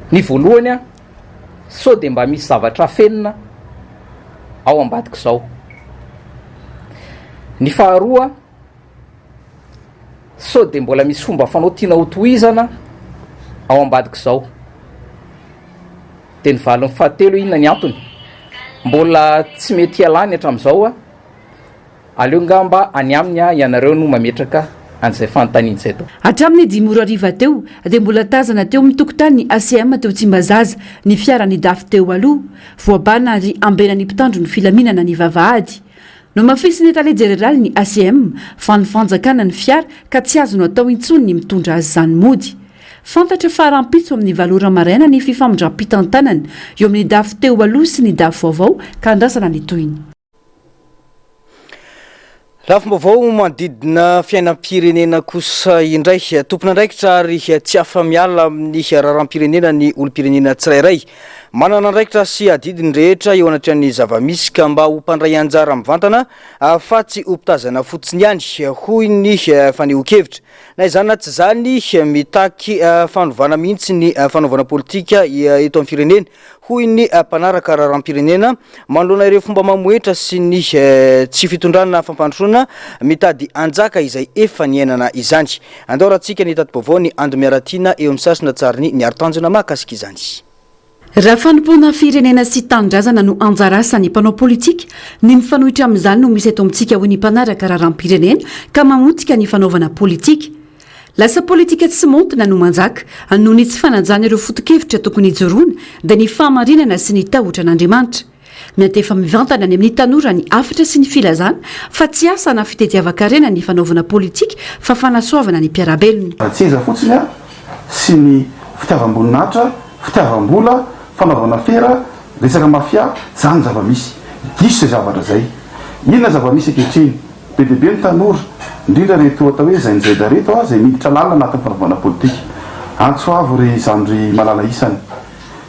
Ny voalohany a, sao dia mba misy zavatra afenina ao ambadik'izao. Ny faharoa, sao dia mbola misy fomba fanao tiana hotohizana ao ambadik'izao. Dia ny valiny fahatelo inona ny antony? Mbola tsy mety hialany hatramin'izao a! Aleo ngamba any aminy a ianareo no mametraka an'izay fanontaniana izay tao. Hatramin'ny dimy ora hariva teo dia mbola tazana teo amin'ny tokotanin'ny ACM teo Tsimbazaza ny fiara nidafy teo aloha. Voabana ary ambenan'ny mpitandro ny filaminana ny vavahady. Nohamafisin'ny tale jeneralin'ny ACM fa ny fanjakana ny fiara ka tsy azony atao intsony ny mitondra azy izany mody. Fantatra fa rahampitso amin'ny valo ora maraina ny fifamindram-pitantanana eo amin'ny dafy teo aloha sy ny dafy vaovao ka andrasana ny tohiny. Lafim-baovao manodidina fiainam-pirenena kosa indray. Tompon'andraikitra ary tsy afa-miala amin'ny raharaham-pirenena ny olom-pirenena tsirairay. Manana andraikitra sy adidy ny rehetra eo anatrehan'ny zava-misy ka mba ho mpandray anjara mivantana fa tsy ho mpitazana fotsiny ihany, hoy ny fanehoan-kevitra. Na izany na tsy izany, mitaky fanovana mihitsy ny fanaovana politika eto amin'ny firenena, hoy ny mpanaraka raharaham-pirenena, manoloana ireo fomba mamohetra sy ny tsy fitondrana fampandrosoana mitady hanjaka izay efa niainana izany. Andao ratsika ny tati-baovao ny Ando Miaratiana eo amin'ny sary sy natsarin'i Niaro Tanjona mahakasika izany. Raha fanompoana firenena sy tanindrazana no anjara asan'ny mpanao politika, ny mifanohitra amin'izany no misy eto amintsika hoy ny mpanaraka raharaham-pirenena ka mamotika ny fanaovana politika. Lasa politika tsy maontina no manjaka noho ny tsy fanajana ireo foto-kevitra tokony hijoroana dia ny fahamarinana sy ny tahotra an'Andriamanitra. Miantefa mivantana any amin'ny tanora ny hafatra sy ny filazana fa tsy asa na fitediavan-karena ny fanaovana politika fa fanasoavana ny mpiara-belona. Seza fotsiny a, sy ny fitiavam-boninahitra, fitiavam-bola, fanaovana afera, resaka mafia, zany ny zava-misy. Diso zay zavatra zay. Inona zava-misy ankehitriny? Be dia be ny tanora, indrindra reto atao hoe Gen Z reto a, zay miditra lalina anatin'ny fanaovana politika. Antso avo ry zandry malala isany.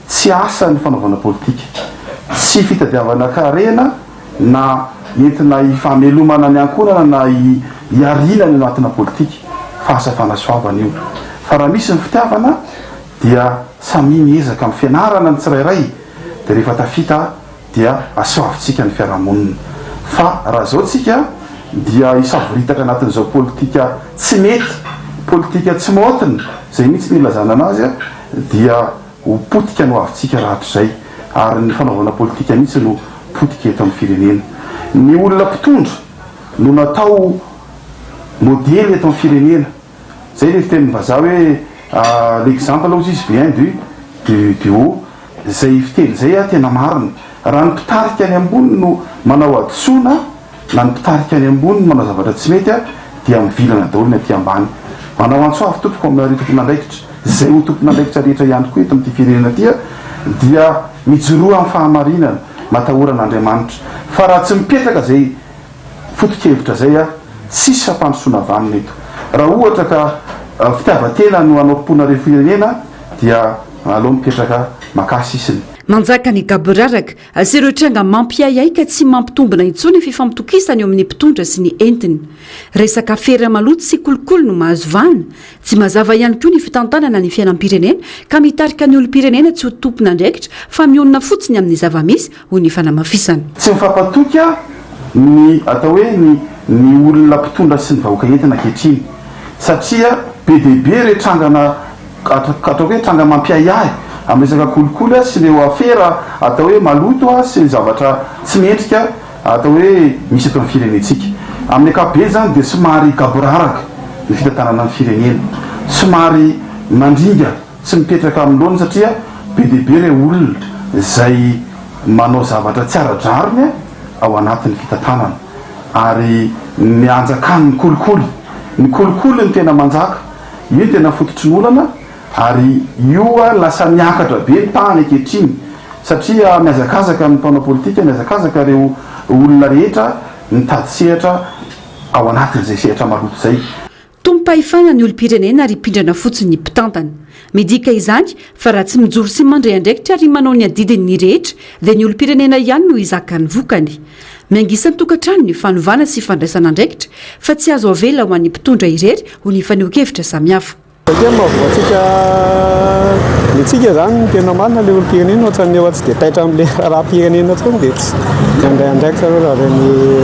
Tsy asa ny fanaovana politika. Tsy fitadiavana karena na entina hifamelomana ny ankohonana na hiariana ny anatina politika fa asa fanasoavana io. Fa raha misy ny fitiavana dia samia miezaka amin'ny fianarana ny tsirairay dia rehefa tafita dia asoavintsika ny fiarahamonina. Fa raha izao tsika dia hisavoritaka anatin'izao politika tsy mety, politika tsy maotina, izay mihitsy no ilazana anazy dia Ho potika ny hoavintsika rahatrizay ary ny fanaovana politika mihitsy no potika eto amin'ny firenena. Ny olona mpitondra no natao modely eto amin'ny firenena. Zay le fitenin'ny vazaha hoe l'exemple hozy izy vient du du du haut. Izay fiteny izay tena marina. Raha ny mpitarika any ambony no manao hadisoana na ny mpitarika any ambony no manao zavatra tsy mety dia mivilana daholo ny aty ambany. Manao antso avo tompoko aminareo tompon'andraikitra, izay ho tompon'andraikitra rehetra ihany koa eto amin'ity firenena ity dia mijoroa amin'ny fahamarinana, matahora an'Andriamanitra. Fa raha tsy mipetraka izay foto-kevitra izay tsisy fampandrosoana vanona eto. Raha ohatra ka fitiavan-tena no hanaorim-ponareo firenena dia aleo mipetraka makà sisiny. Manjaka ny gaboraraka sy ireo tranga mampiahiahy ka tsy mampitombina intsony ny fifampitokisana eo amin'ny mpitondra sy ny entiny. Resaka afera maloto sy kolikoly no mahazo vahana. Tsy mazava ihany koa ny fitantanana ny fiainam-pirenena ka mitarika ny olom-pirenena tsy ho tompon'andraikitra fa mionona fotsiny amin'ny zava-misy hoy ny fanamafisana. Tsy mifampatoky ny atao hoe ny ny olona mpitondra sy ny vahoaka entina ankehitriny satria be dia be ireo trangana ataoko hoe tranga mampiahiahy amin'ny resaka kolikoly sy ireo afera atao hoe maloto sy ny zavatra tsy mendrika atao hoe misy eto amin'ny firenentsika. Amin'ny ankapobeny izany dia somary gaboraraka ny fitantanana ny firenena, somary mandringa tsy mipetraka amin'ny laoniny satria be dia be ireo olona izay manao zavatra tsy ara-drariny ao anatin'ny fitantanana ary ny anjakan'ny kolikoly. Ny kolikoly no tena manjaka, io no tena fototry ny olana ary io lasa miakatra be ny tahany ankehitriny satria mihazakazaka ny mpanao politika, mihazakazaka ireo olona rehetra mitady sehatra ao anatin'izay sehatra maloto izay. Tompom-pahefana ny olom-pirenena ary mpindrana fotsiny ny mpitantana. Midika izany fa raha tsy mijoro sy mandray andraikitra ary manao ny adidiny ny rehetra dia ny olom-pirenena ihany no hizaka ny vokany. Miainga isan-tokantrano ny fanovana sy fandraisana andraikitra fa tsy azo avela ho an'ny mpitondra irery ho ny fanehoan-kevitra samihafa. Satria mahavoa antsika ny antsika izany ny tena marina ilay olom-pirenena ohatran'ny efa tsy dia taitra amin'ilay raharaham-pirenena intsony dia tsy handray andraikitra aloha raha ireny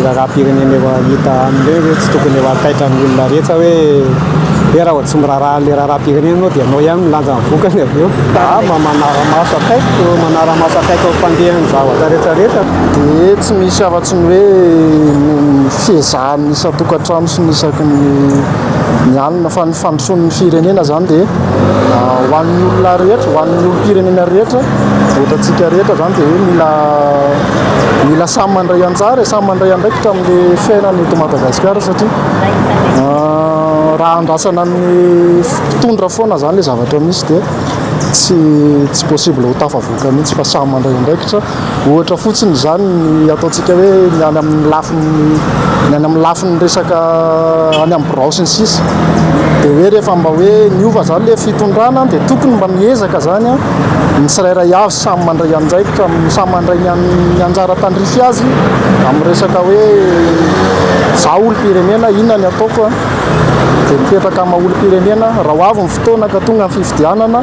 raharaham-pirenena efa hita amin'ireny hoe tsy tokony efa taitra ny olona rehetra hoe hoe raha vao tsy miraharaha an'ilay raharaham-pirenena ianao dia ianao ihany milanja ny vokany avy eo. Za mba manara-maso akaiky, manara-maso akaiky ny fandehan'ny zavatra rehetra rehetra. Dia tsy misy afa-tsy ny hoe ny fiezahan'ny isan-tokantrano sy ny isaky ny ny alina fa ny fandrosoan'ny firenena izany dia ho an'ny olona rehetra, ho an'ny olom-pirenena rehetra, votantsika rehetra izany dia hoe mila mila samy mandray anjara e, samy mandray andraikitra amin'ilay fiainana eto Madagasikara satria raha andrasana ny mpitondra foana izany ilay zavatra misy dia tsy tsy possible ho tafavoaka mihitsy fa samy mandray andraikitra. Ohatra fotsiny izany ny ataontsika hoe ny any amin'ny lafiny ny any amin'ny lafiny resaka any amin'ny birao sy ny sisa dia hoe rehefa mba hoe niova izany ilay fitondrana dia tokony mba miezaka izany an ny tsirairay avy samy mandray andraikitra samy mandray ny ny anjara tandrify azy amin'ny resaka hoe za olom-pirenena inona ny ataoko an dia mipetraka amin'ny maha olom-pirenena raha ho avy ny fotoana ka tonga ny fifidianana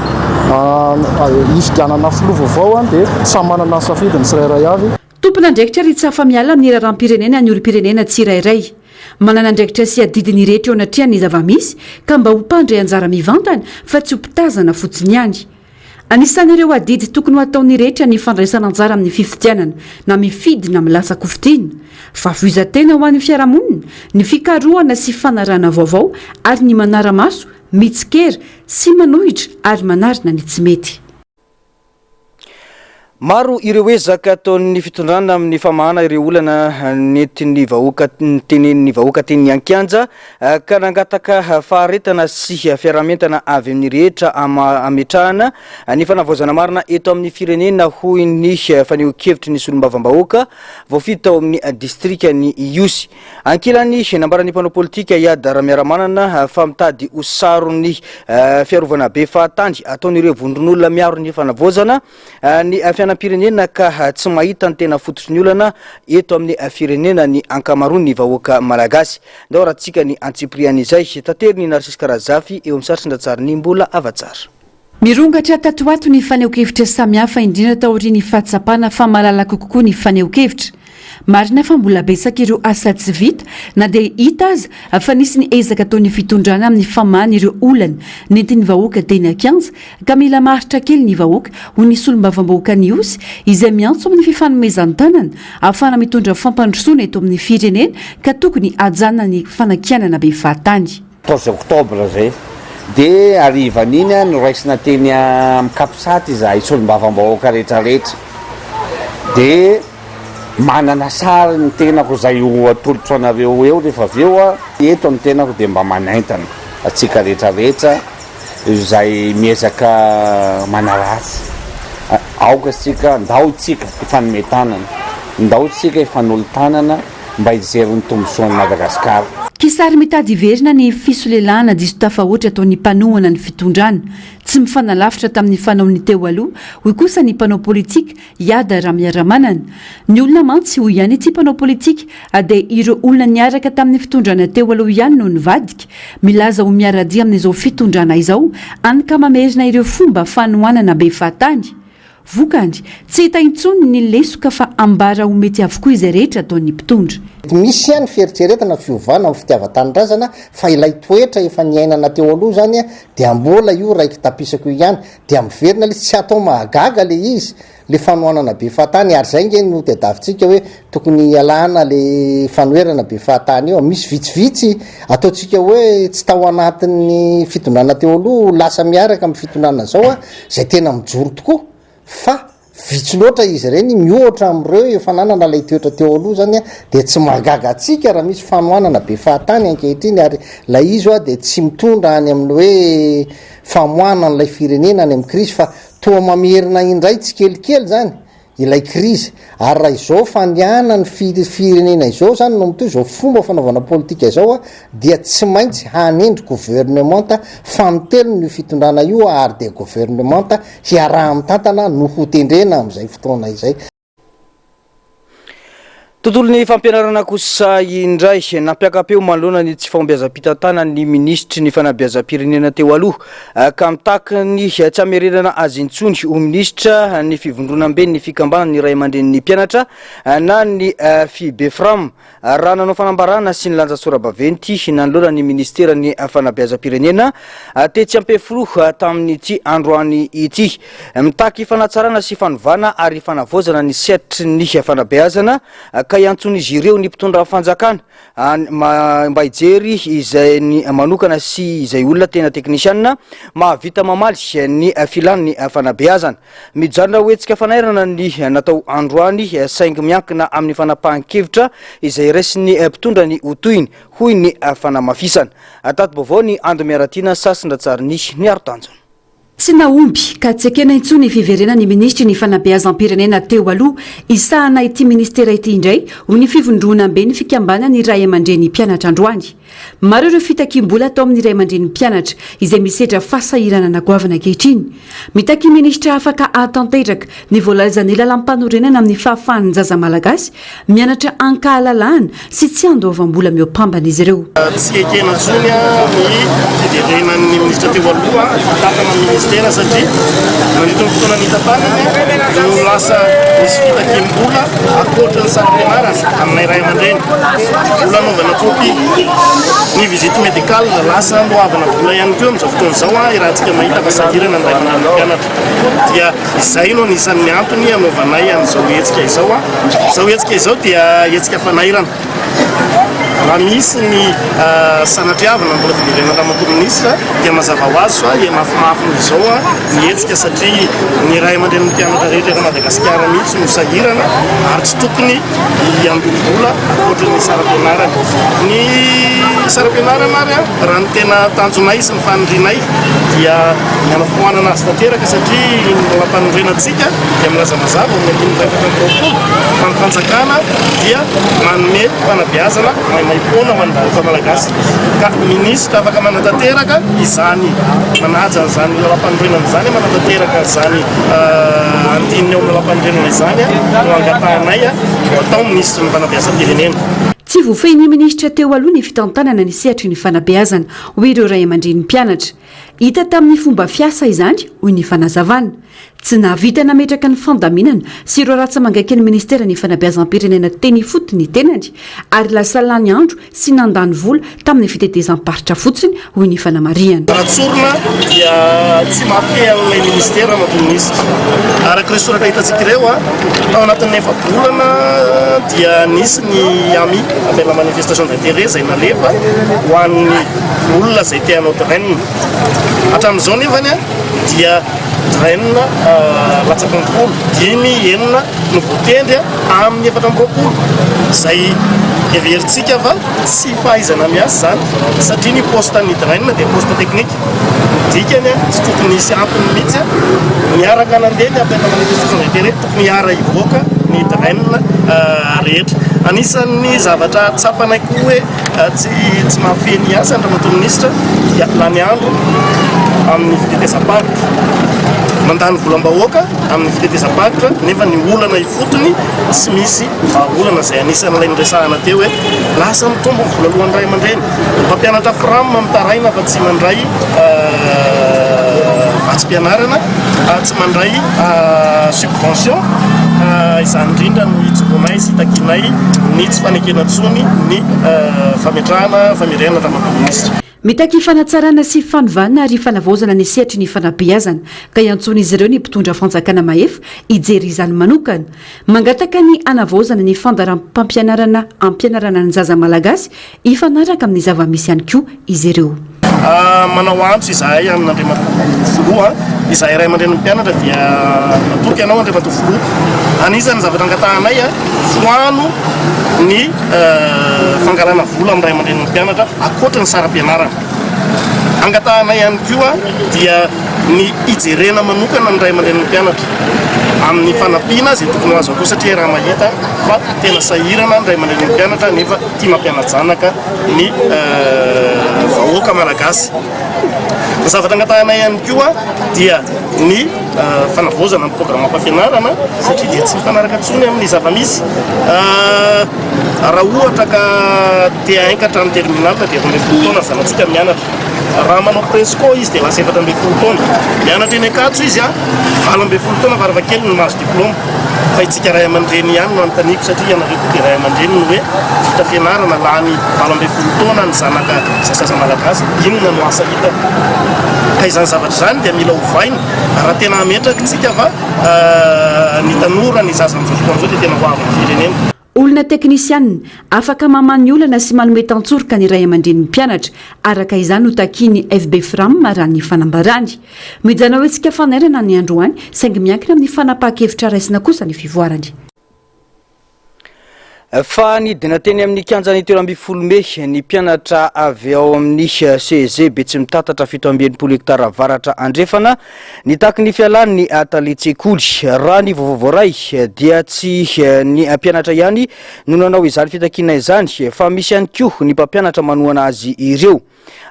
hifidianana filoha vaovao dia samy manana ny safidiny ny tsirairay avy. Tompon'andraikitra ary tsy afa-miala amin'ny raharaham-pirenena ny olom-pirenena tsirairay. Manana andraikitra sy adidy ny rehetra eo anatrehan'ny zava-misy ka mba ho mpandray anjara mivantana fa tsy ho mpitazana fotsiny ihany. Anisan'ireo adidy tokony ho ataon'ny rehetra ny fandraisana anjara amin'ny fifidianana, na mifidy na milatsa-kofidina. Fahafoizan-tena ho an'ny fiarahamonina, ny fikarohana sy fanarahana vaovao ary ny manara-maso Mitsikera sy manohitra ary manarina ny tsy mety. Maro ireo ezaka ataon'ny fitondrana amin'ny famahana ireo olana nentin'ny vahoaka tenenin'ny vahoaka teny an-kianja ka nangataka faharetana sy fiaraha-mientana avy amin'ny rehetra hametrahana ny fanavaozana marina eto amin'ny firenena hoy ny fanehoan-kevitry ny solombavambahoaka voafidy tao amin'ny distrikan'i Ihosy. Ankilany, nambaran'ny mpanao politika Iada Ramiaramanana fa mitady ho saron'ny fiarovana be fahatany ataon'ireo vondron'olona miaro ny fanavaozana ny fiainam-pirenena ka tsy mahita ny tena fototry ny olana eto amin'ny firenena ny ankamaroan'ny vahoaka malagasy. Ndao arahantsika ny antsipirian'izay. Taterin'i Narcisque Razafy eo amin'ny sary sindratsarin'i Mbola Havatsara. Mirongatra tato ho ato ny fanehoan-kevitra samihafa, indrindra taorian'ny fahatsapana fa malalaka kokoa ny fanehoan-kevitra. Marina fa mbola betsaka ireo asa tsy vita, na dia hita aza fa nisy ny ezaka ataon'ny fitondrana amin'ny famahana ireo olana nentin'ny vahoaka teny an-kianja, ka mila maharitra kely ny vahoaka, hoy ny solombavambahoakan'Ihosy, izay miantso amin'ny fifanomezan-tanana ahafahana mitondra fampandrosoana eto amin'ny firenena, ka tokony hajanona ny fanakianana be fahatany. 14 octobre zay. Dia harivan'iny noraisina teny amin'ny Capsat izahay solombavambahoaka rehetrarehetra. Dia manana sary ny tenako izay ho atolotro anareo eo rehefa avy eo. Eto ny tenako dia mba manentana antsika rehetrarehetra izay miezaka manaratsy. Aoka isika, ndao isika hifanome tanana, ndao isika hifanolo-tanana. mba hijery ny tombontsoan'i Madagasikara. Kisary mitady hiverina ny fisolelahana diso tafahoatra ataon'ny mpanohana ny fitondrana. Tsy mifanalavitra tamin'ny fanaon'ny teo aloha, hoy kosa ny mpanao politika Iada Ramiaramanana. Ny olona mantsy, hoy ihany ity mpanao politika, dia ireo olona niaraka tamin'ny fitondrana teo aloha ihany no nivadika, milaza ho miara-dia amin'izao fitondrana izao, hany ka mamerina ireo fomba fanohanana be fahatany. Vokany, tsy hita intsony ny lesoka fa ambara ho mety avokoa izay rehetra ataon'ny mpitondra. Mety misy ihany fieritreretana fiovana amin'ny fitiavan-tanindrazana fa ilay toetra efa niainana teo aloha izany dia mbola io raiki-tapisaka io ihany dia miverina ilay izy, tsy atao mahagaga ilay izy le fanohanana be fahatany ary izay nge no tadiavintsika hoe tokony hialana le fanoherana be fahatany io, misy vitsivitsy ataontsika hoe tsy tao anatin'ny fitondrana teo aloha lasa miaraka amin'ny fitondrana zao Izay tena mijoro tokoa fa vitsy loatra izy ireny miohatra amin'ireo efa nanana ilay toetra teo aloha izany dia tsy mahagaga antsika raha misy fanohanana be fahatany ankehitriny ary ilay izy hoa dia tsy mitondra any amin'ny hoe famoahana an'ilay firenena any amin'ny krizy fa toa mamerina indray tsikelikely izany ilay krizy ary raha izao fandehanan'ny firenena izao izany no mitohy izao fomba fanaovana politika izao dia tsy maintsy hanendry governemanta fanintelony io fitondrana io ary dia governemanta hiaraha-mitantana no hotendrena amin'izay fotoana izay. Tontolon'ny fampianarana kosa indray, nampiaka-peo manoloana ny tsy fahombiazam-pitantanan'ny ny minisitry ny fanabeazam-pirenena teo aloha ka mitaky ny tsy hamerenana azy intsony ho minisitra ny fivondronamben'ny fikambanan'ny ray aman-drenin'ny mpianatra na ny Fibefram raha nanao fanambarana sy nilanja sora-baventy nanoloana ny ministeran'ny fanabeazam-pirenena tetsy Ampefiloha tamin'ity androany ity. Mitaky fanatsarana sy fanovana ary fanavaozana ny sehatry ny fanabeazana ka iantsoan'izy ireo ny mpitondra fanjakana mba hijery izay ny manokana sy izay olona tena teknisianina mahavita mamaly ny filan'ny fanabeazana. Mijanona ho hetsika fanairana ny natao androany saingy miankina amin'ny fanapahan-kevitra izay raisin'ny mpitondra ny ho tohiny, hoy ny fanamafisana. Tati-baovao ny Ando Miaratiana Sasindratsariny Niaro Tanjona. Tsy nahomby ka tsy ekena intsony ny fiverenan'ny minisitry ny fanabeazam-pirenena teo aloha hisahana ity minisitera ity indray ho ny fivondronamben'ny fikambanan'ny ray aman-dreny mpianatra androany. Maro ireo fitakiam-bola atao amin'ny ray aman-dreny mpianatra izay misedra fahasahiranana goavana ankehitriny. Mitaky minisitra afaka hahatanteraka ny voalazan'ny lalàmpanorenana amin'ny fahafahan'ny zaza malagasy mianatra ankahalalahana sy tsy andoavam-bola mihoa-pambana izy ireo. Tsy ekena intsony ny fiverenan'ny minisitra teo aloha hitantana ny minisitera satria nandritra ny fotoana nitantanany no lasa nisy fitakiam-bola ankoatra ny saram-pianarana aminay ray aman-dreny. Vola anaovana copie, ny visite médicale lasa andoavana vola ihany koa amin'izao fotoana izao iarahantsika mahita fa sahirana ny ray aman-dreny mpianatra. Dia izay no anisan'ny antony anaovanay an'izao hetsika izao. Izao hetsika izao dia hetsika fanairana. Raha misy ny sanatriavina mbola fiverenana Ramatoa Minisitra dia mazava ho azy fa hihamafimafy noho izao ny hetsika satria ny ray aman-drenin'ny mpianatra rehetra eto Madagasikara mihitsy no sahirana ary tsy tokony hiandoha-bola ankoatry ny saram-pianarana. Ny saram-pianarana ary raha ny tena tanjonay sy ny fanirianay dia ny hanafoanana azy tanteraka satria ny lalàmpanorenantsika dia milaza mazava ao amin'ny andininy 24 fa ny fanjakana dia manome fanabeazana maimaimpoana ho an'ny vahoaka malagasy ka minisitra afaka manatanteraka izany manaja an'izany lalàmpanorenana izany manatanteraka an'izany andininy ao amin'ny lalàmpanorenana izany no angatahanay ho atao minisitry ny fanabeazam-pirenena. Tsy voafehin'ny minisitra teo aloha ny fitantanana ny sehatry ny fanabeazana, hoy ireo ray aman-drenin'ny mpianatra. Hita tamin'ny fomba fiasa izany, hoy ny fanazavana. Tsy nahavita nametraka ny fandaminana sy ireo ratsa-mangaiky ny ministeran'ny fanabeazam-pirenena teny ifotony ny tenany ary lasa lany andro sy nandany vola tamin'ny fitetezam-paritra fotsiny, hoy ny fanamarihana. Raha tsorina dia tsy mahafehy an'ilay ministera Ramatoa Minisitra. Araka ireo soratra hitantsika ireo, tao anatin'ny efa-bolana dia nisy ny ami, appel à manifestation d'intérêt, izay nalefa ho an'ny olona izay te hanao DREN. Hatramin'izao nefany dia DREN latsaky ny folo, dimy, enina no voatendry. Amin'ny 24, izay heverintsika fa tsy fahaizana miasa izany satria ny poste an'ny DREN dia poste technique. Dikany, tsy tokony hisy antony mihitsy niaraka nandeha ny appel à manifestation d'intérêt, tokony hiara-hivoaka ny DREN rehetra. Anisan'ny zavatra tsapanay koa hoe tsy tsy mahafehy ny asany Ramatoa Minisitra dia lany andro amin'ny fitetezam-paritra. Mandany volam-bahoaka amin'ny fitetezam-paritra nefa ny olana ifotony tsy misy vahaolana izay anisan'ilay niresahana teo hoe lasa mitombo ny vola alohan'ny ray aman-dreny. Ny mpampianatra fram mitaraina fa tsy mandray vatsim-pianarana, tsy mandray subvention. Izany indrindra no ijoroanay sy itakianay ny tsy fanekena intsony ny fametrahana famerenana Ramatoa Minisitra. Mitaky fanatsarana sy fanovana ary fanavaozana ny sehatry ny fanabeazana, ka iantsoan'izy ireo ny mpitondra fanjakana mahefa hijery izany manokana. Mangataka ny hanavaozana ny fandaharam-pampianarana ampianarana ny zaza malagasy hifanaraka amin'ny zava-misy ihany koa izy ireo. Manao antso izahay amin'Andriamatoa Filoha, izahay ray aman-drenin'ny mpianatra dia matoky anao Andriamatoa Filoha. Anisan'ny zavatra angatahanay, foano ny fangalana vola amin'ny ray aman-drenin'ny mpianatra ankoatra ny saram-pianarana. Angatahanay ihany koa dia ny hijerena manokana ny ray aman-drenin'ny mpianatra amin'ny fanampiana izay tokony ho azo atao satria raha mahita fa tena sahirana ny ray aman-drenin'ny mpianatra nefa tia mampiana-janaka ny vahoaka malagasy. Ny zavatra angatahanay ihany koa dia ny fanavaozana ny programam-pampianarana satria dia tsy mifanaraka intsony amin'ny zava-misy. Raha ohatra ka te hahainka hatramin'ny terminale dia 12 taona ny zanatsika mianatra. Raha manao presco izy dia lasa 14 taona. Mianatra eny Ankatso izy 18 taona farafahakeliny no mahazo diplaoma. Fa itsika ray aman-dreny ihany no anontaniako satria ianareo koa dia ray aman-dreny no hoe vita fianarana lany 18 taona ny zanaka zaza malagasy, inona no asa hitany? Ka izany zavatra izany dia mila ovaina raha tena hametraka tsika fa ny tanora, ny zaza amin'izao fotoana izao dia tena ho avin'ny firenena. Olona teknisianina, afaka mamaha ny olana sy manome tantsoroka ny ray aman-drenin'ny mpianatra, araka izany no takian'ny FBFRAM raha ny fanambarany. Mijanona ho hetsika fanairana ny androany, saingy miankina amin'ny fanapahan-kevitra raisina kosa ny fivoarany. Fa nidina teny amin'ny kianjan'ny 13 mey ny mpianatra avy ao amin'ny CEG Betsimitatatra 67 hektara avaratra andrefana nitaky ny fialan'ny talen-tsekoly. Raha ny vaovao voaray dia tsy ny mpianatra ihany no nanao izany fitakiana izany fa misy ihany koa ny mpampianatra manohana azy ireo.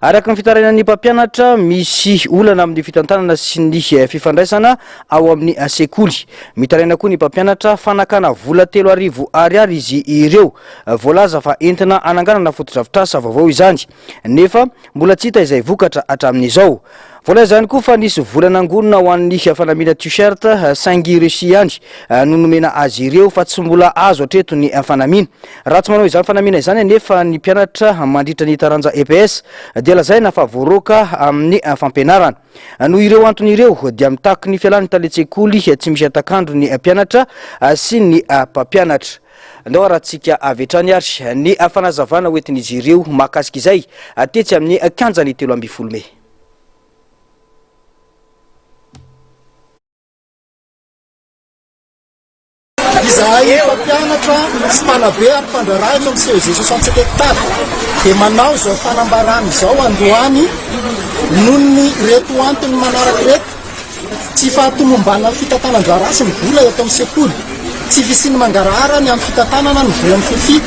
Araka ny fitarainan'ny mpampianatra, misy olana amin'ny fitantanana sy ny fifandraisana ao amin'ny sekoly. Mitaraina koa ny mpampianatra fa nakana vola 3000 ariary izy ireo. Voalaza fa entina hananganana fotodrafitrasa vaovao izany, nefa mbola tsy hita izay vokatra hatramin'izao. Voalaza ihany koa fa nisy vola nangonina ho an'ny fanamiana t-shirt saingy reçu ihany no nomena azy ireo fa tsy mbola azo hatreto ny fanamiana. Raha tsy manao izany fanamiana izany anefa ny mpianatra mandritra ny taranja EPS dia lazaina fa voaroaka amin'ny fampianarana. Noho ireo antony ireo dia mitaky ny fialan'ny talen-tsekoly tsy misy hatak'andro ny mpianatra sy ny mpampianatra. Ndao arahantsika avy hatrany ary ny fanazavana hoentin'izy ireo mahakasika izay tetsy amin'ny kianjan'ny 13 mey. Izahay mpampianatra sy mpanabe ary mpandraharaha eto amin'ny CEG 67 hectares dia manao izao fanambarana izao androany noho ny ireto antony manaraka ireto. Tsy fahatomombanan'ny fitantanan-draharaha sy ny vola eto amin'ny sekoly, tsy fisian'ny mangarahara ny amin'ny fitantanana ny volan'ny FEFI,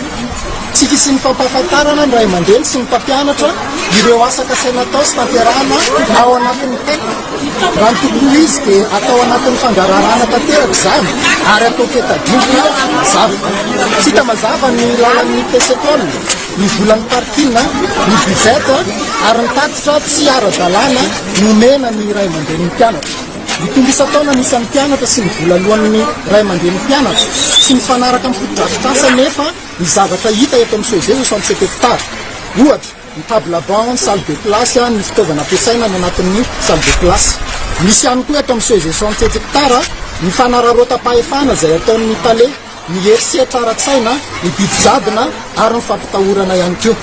tsy fisian'ny fampahafantarana ny ray aman-dreny sy ny mpampianatra ireo asa kasaina atao sy tanterahana ao anatin'ny PEC. Raha ny tokony ho izy dia atao anatin'ny fangaraharahana tanteraka izany ary atao peta-drindrina mazava. Tsy hita mazava ny lalan'ny Pececol, ny volan'ny parking, ny buvette ary ny tatitra tsy ara-dalàna nomena ny ray aman-drenin'ny mpianatra. Mitombo isan-taona ny isan'ny mpianatra sy ny vola aloan'ny ray aman-drenin'ny mpianatra. Tsy mifanaraka amin'ny fotodrafitrasa anefa ny zavatra hita eto amin'ny CEG 67 hectares. Ohatra, ny table banc, ny salle de classe, ny fitaovana ampiasaina any anatin'ny salle de classe. Misy ihany koa eto amin'ny CEG 67 hectares ny fanararaotam-pahefana izay ataon'ny tale, ny herisetra ara-tsaina, ny didy jadona ary ny fampitahorana ihany koa.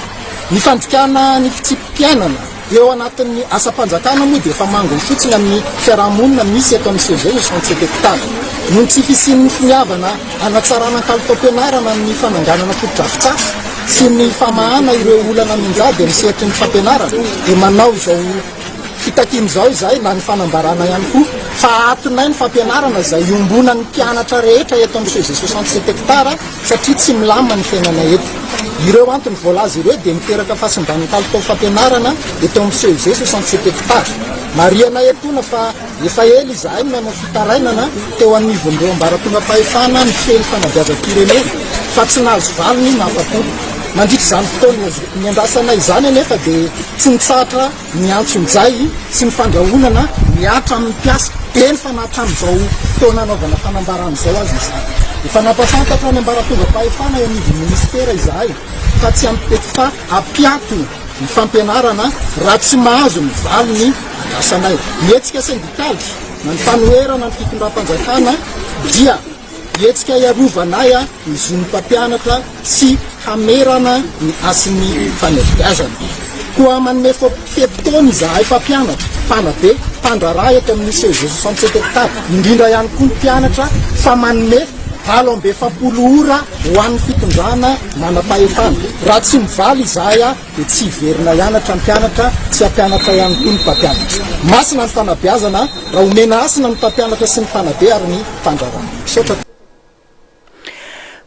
Ny fandikana ny fitsipi-piainana eo anatin'ny asam-panjakana moa dia efa manginy fotsiny amin'ny fiaraha-monina misy eto amin'ny CEG 67 hectares. Noho ny tsy fisian'ny finiavana hanatsarana ny kalitaom-pianarana ny fananganana fotodrafitrasa sy ny famahana ireo olana mianjady amin'ny sehatry ny fampianarana dia manao izao fitakiana izao izahay na ny fanambarana ihany koa fa ahatonay ny fampianarana izay iombonan'ny mpianatra rehetra eto amin'ny CEG 67 hectares satria tsy milamina ny fiainana eto. Ireo antony voalaza ireo dia miteraka fahasimban'ny kalitao fampianarana eto amin'ny CEG 67 hectares. Marihana etoana fa efa ela izahay no nanao fitarainana teo anivon'ireo ambaratongam-pahefana mifehy ny fanabeazam-pirenena fa tsy nahazo valiny nahafa-po. Nandritra izany fotoana niandrasanay izany anefa dia tsy nitsahatra ny antsonjay sy ny fandrahonana mihatra amin'ny mpiasa, eny fa na hatramin'izao fotoana anaovana fanambarana izao aza izany. Efa nampahafantatra ny ambaratongam-pahefana eo anivon'ny minisitera izahay fa tsy hampety fa hampiato ny fampianarana raha tsy mahazo ny valiny andrasanay. Ny hetsika sendikaly na ny fanoherana ny fitondram-panjakana dia. Hetsika hiarovanay ny zon'ny mpampianatra sy hamerana ny hasin'ny fanabeazana. Koa manome fe-potoana izahay mpampianatra, mpanabe, mpandraharaha eto amin'ny CEG 67 hectares, indrindra ihany koa ny mpianatra fa manome 48 ora ho an'ny fitondrana manam-pahefana. Raha tsy mivaly izahay dia tsy hiverina hianatra ny mpianatra, tsy hampianatra ihany koa ny mpampianatra. Masina ny fanabeazana raha omena hasina ny mpampianatra sy ny mpanabe ary ny mpandraharaha. Misaotra.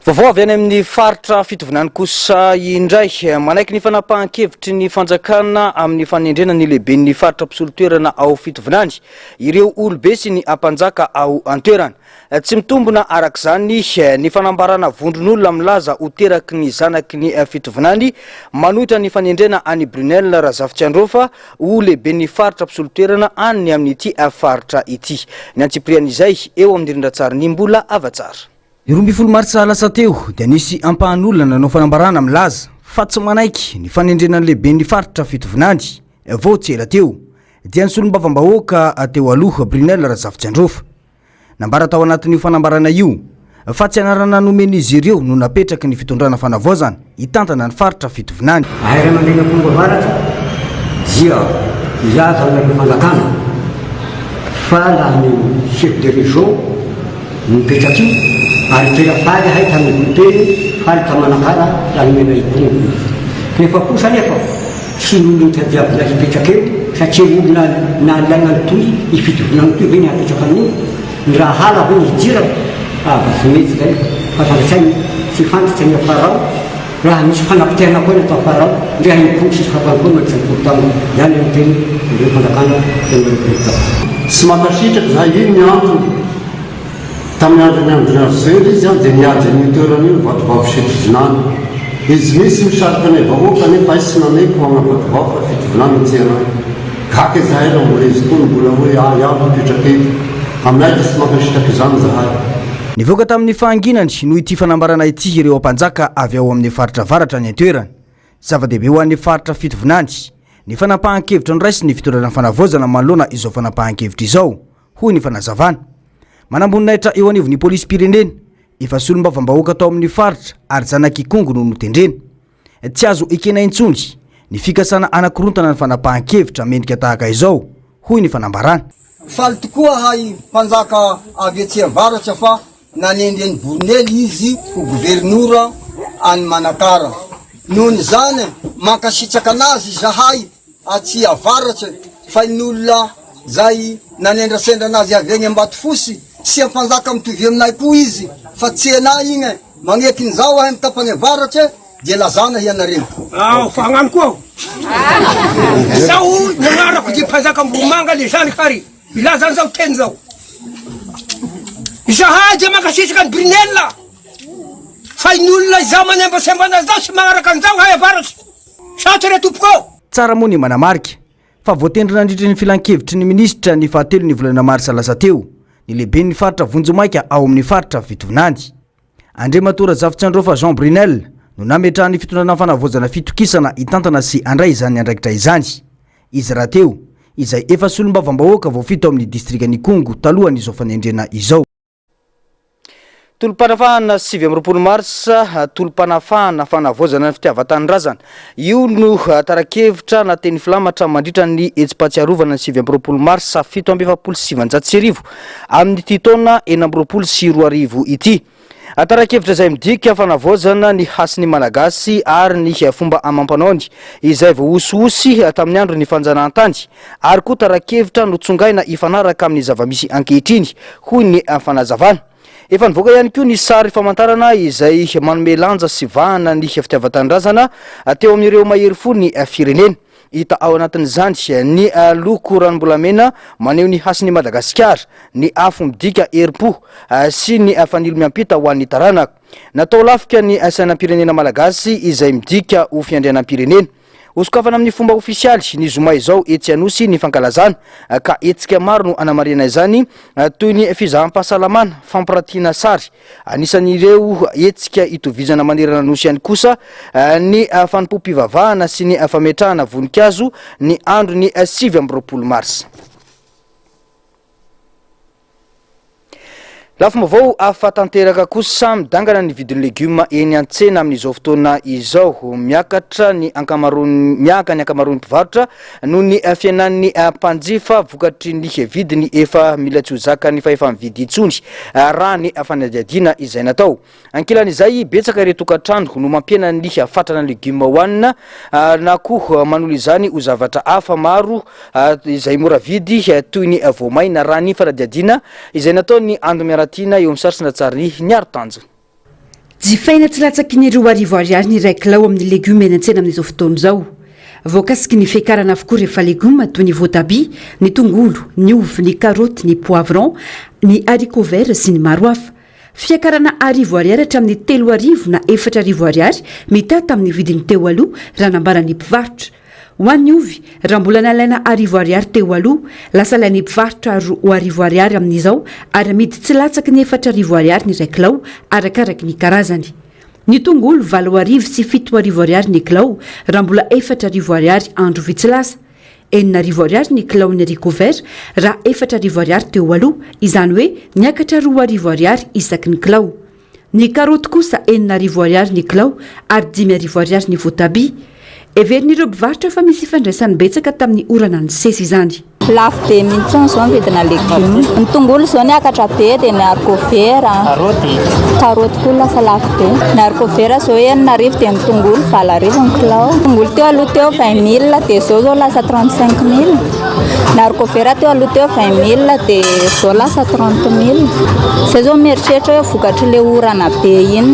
Vaovao avy any amin'ny faritra Fitovinany kosa indray. Manaiky ny fanapahan-kevitry ny fanjakana amin'ny fanendrena ny lehiben'ny faritra mpisolo toerana ao Fitovinany ireo olobe sy ny ampanjaka ao an-toerana. Tsy mitombina araka izany ny fanambarana vondron'olona milaza ho teraky ny zanaky ny Fitovinany manohitra ny fanendrena an'i Brunelle Razafitsiandraofa ho lehiben'ny faritra mpisolo toerana any amin'ity faritra ity. Ny antsipirian'izay eo amin'ny rindran-tsarin'i Mbola Havatsara. Ny 12 martsa lasa teo dia nisy ampahan'olona nanao fanambarana milaza fa tsy manaiky ny fanendrena ny lehiben'ny faritra Fitovinany vao tsy ela teo dia ny solombavambahoaka teo aloha Brunelle Razafitsiandraofa. Nambara tao anatin'io fanambarana io fa tsy anarana nomen'izy ireo no napetraky ny fitondrana fanavaozana hitantana ny faritra Fitovinany. Ahay ray aman-dreny Akongo Avaratra dia milaza aminareo fanjakana fa laha ny chef de région no mipetraka io ary tena faly ahay tamin'ny Vohipeno, faly ta Manakara laha nomena Ikongo izy. Nefa kosa anefa Tsy ny olona tadiavina hipetraka eo satria olona nalaina ny toy i fitovinany toy ve ny hapetraka amin'io? Ny raha hala ve ny hidirana? Ah ba tsy mety zay fa fantatray ny tsy fantatra ny afara ao raha misy fanapotehana koa ny atao afara ao ndre hain'ny tsisy fampandroana mandritra ny folo taona zany ny teny ireo fanjakana sy ireo président. Tsy mankasitraka izahay, ino ny antony? Tamin'ny andron'i Andry Rajoelina izy dia niady an'io toerana io ny Vatovavy Fitovinany. Izy mihitsy misarika anay vahoaka nefa ay tsy nanaiky ho agna Vatovavy fa Fitovinany no tianay. Gaga izahay raha mbola izy koa no mbola hoe ah iaho hipetraka eto. Aminay dia tsy mankasitraka izany izahay. Nivoaka tamin'ny fahanginany noho ity fanambarana ity ireo Ampanjaka avy ao amin'ny faritra avaratra any an-toerana. Zava-dehibe ho an'ny faritra Fitovinany ny fanapahan-kevitra noraisin'ny fitondrana fanavaozana manoloana izao fanapahan-kevitra izao. hoy ny fanazavana. Manamboninahitra eo anivon'ny polisim-pirenena, efa solombavambahoaka tao amin'ny faritra ary zanak'Ikongo no notendrena. Tsy azo ekena intsony ny fikasana hanakorontana ny fanapahan-kevitra mendrika tahaka izao, hoy ny fanambarana. Faly tokoa ahay mpanjaka avy etsy avaratra fa nanendry an'i Borinely izy ho governora any Manakara. Nohon'izany, mankasitraka anazy izahay atsy avaratra fa ny olona zay nanendrasendra anazy avy egny Ambatofosy tsy ampanjaka mitovy aminay koa izy fa tsy enay igny e, magneky an'izao ahay mitapagny avaratra dia lazana hianareo. Ao fa hagnano koa aho. Zaho ny agnarako dia mpanjaka Ambohimanga le zany ary milaza an'izao teny zao. Izahay dia mankasitraka an'i Brunella fa ny olona izao manembasemba anazy zao sy magnaraka an'izao hay avaratra. Saotra re tompoko ô! Tsara moa ny manamarika. Fa voatendry nandritry ny filankevitry ny minisitra ny fahatelon'ny volana marsa lasa teo ny lehiben'ny faritra vonjimaika ao amin'ny faritra Fitovinany. Andriamatoa Razafitsiandraofa Jean Brunel no nametrahan'ny fitondrana fanavaozana fitokisana hitantana sy handray izany andraikitra izany. Izy rahateo, izay efa solombavambahoaka voafidy tao amin'ny distrikan'Ikongo talohan'izao fanendrena izao. Tolom-panafahana 29 marsa, tolom-panafahana fanavaozana ny fitiavan-tanindrazana. Io no tara-kevitra na teny filamatra mandritra ny hetsi-pahatsiarovana ny 29 marsa 1947 amin'ity taona 2026 ity. Tara-kevitra izay midika fanavaozana ny hasin'ny Malagasy ary ny fomba amam-panaony izay voahosihosy tamin'ny andron'ny fanjanahantany ary koa tara-kevitra notsongaina hifanaraka amin'ny zava-misy ankehitriny, hoy ny fanazavana. Efa nivoaka ihany koa ny sary famantarana izay manome lanja sy vahana ny fitiavan-tanindrazana teo amin'ireo mahery fo ny firenena. Hita ao anatin'izany ny loko ranombolamena maneho ny hasin'i Madagasikara, ny afo midika herim-po sy ny fanilo miampita ho an'ny taranaka. Natao lafika ny sainam-pirenena malagasy izay midika ho fiandrianam-pirenena. Hosokafana amin'ny fomba ofisialy ny zoma izao etsy Anosy ny fankalazana ka hetsika maro no hanamarihana izany toy ny fizaham-pahasalamana, fampiratiana sary. Anisan'ireo hetsika itovizana manerana Nosy ihany kosa ny fanompoam-pivavahana sy ny fametrahana voninkazo ny andron'ny 29 marsa. Lafim-baovao hafa tanteraka kosa, midangana ny vidin'ny legioma eny an-tsena amin'izao fotoana izao. Miakatra ny ankamaroan'ny miahaka ny ankamaroan'ny mpivarotra noho ny fihenan'ny mpanjifa vokatry ny vidiny efa mila tsy ho zakan'ny fahefa-mividy intsony raha ny fanadihadiana izay natao. Ankilan'izay, betsaka ireo tokantrano no mampihena ny fatrana legioma hohanina na koa manolo izany ho zavatra hafa maro izay mora vidy toy ny voamaina raha ny fanadihadiana izay nataon'ny Ando Miaratiana eo amin'ny sary sy an-tsary niaro tanjona. Jifaina tsy latsaky ny 2000 ariary ny iray kilao amin'ny legioma eny an-tsena amin'izao fotoana izao. Voakasiky ny fiakarana avokoa rehefa legioma toy ny voatabia, ny tongolo, ny ovy, ny karaoty, ny poivron, ny haricots verts sy ny maro hafa. Fiakarana arivo ariary hatramin'ny 3000 na 4000 ariary mitaha tamin'ny vidiny teo aloha raha nambaran'ny mpivarotra. Ho an'ny ovy, raha mbola nalaina arivo ariary teo aloha, lasa alain'ny mpivarotra 2000 ariary amin'izao ary amidy tsy latsaky ny 4000 ariary ny iray kilao arakaraky ny karazany. Ny tongolo, 8000 sy 7000 ariary ny kilao raha mbola 4000 ariary andro vitsy lasa. 6000 ariary ny kilaon'ny haricot vert raha 4000 ariary teo aloha, izany hoe niakatra 2000 ariary isaky ny kilao. Ny karaoty kosa 6000 ariary ny kilao ary 5000 ariary ny voatabia. Heverin'ireo mpivarotra fa misy ifandraisany betsaka tamin'ny orana nisesy izany. Lafo be mihitsy izao ny vidina legioma. Ny tongolo izao niakatra be dia ny haricot vert. Karaoty koa lasa lafo be. Ny haricot vert izao 6000 dia ny tongolo 8000 ny kilao. Tongolo teo aloha teo 20000 dia izao izao lasa 35000. Ny haricot vert teo aloha teo 20000 dia izao lasa 30000. Izay izao mieritreritra hoe vokatr'ilay orana be iny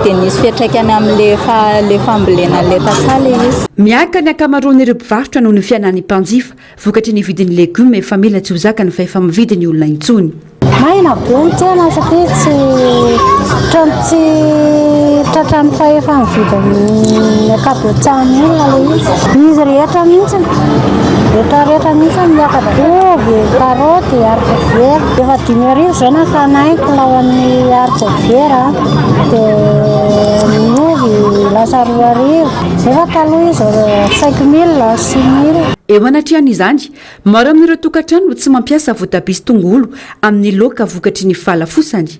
dia nisy fiantraikany amin'ilay fa ilay fambolena an'ilay tantsaha ilay izy. Miaka ny ankamaroan'ireo mpivarotra noho ny fiainan'ny mpanjifa vokatry ny vidin'ny legioma efa mila tsy ho zakan'ny fahefa-mividy ny olona intsony. Maina be ny tsena satria tsy tsy tratran'ny fahefa-mividin'ny ankabetsahan'ny olona ilay izy. Izy rehetra mihitsy, rehetra rehetra mihitsy miakatra ovy, karaoty, haricot vert. Efa 5000 izao nakanay kilaon'ny haricot vert dia ny ovy lasa 2000 nefa taloha izy 5000, 6000. Eo anatrehan'izany, Maro amin'ireo tokantrano no tsy mampiasa voatabia sy tongolo amin'ny laoka vokatry ny fahalafosany.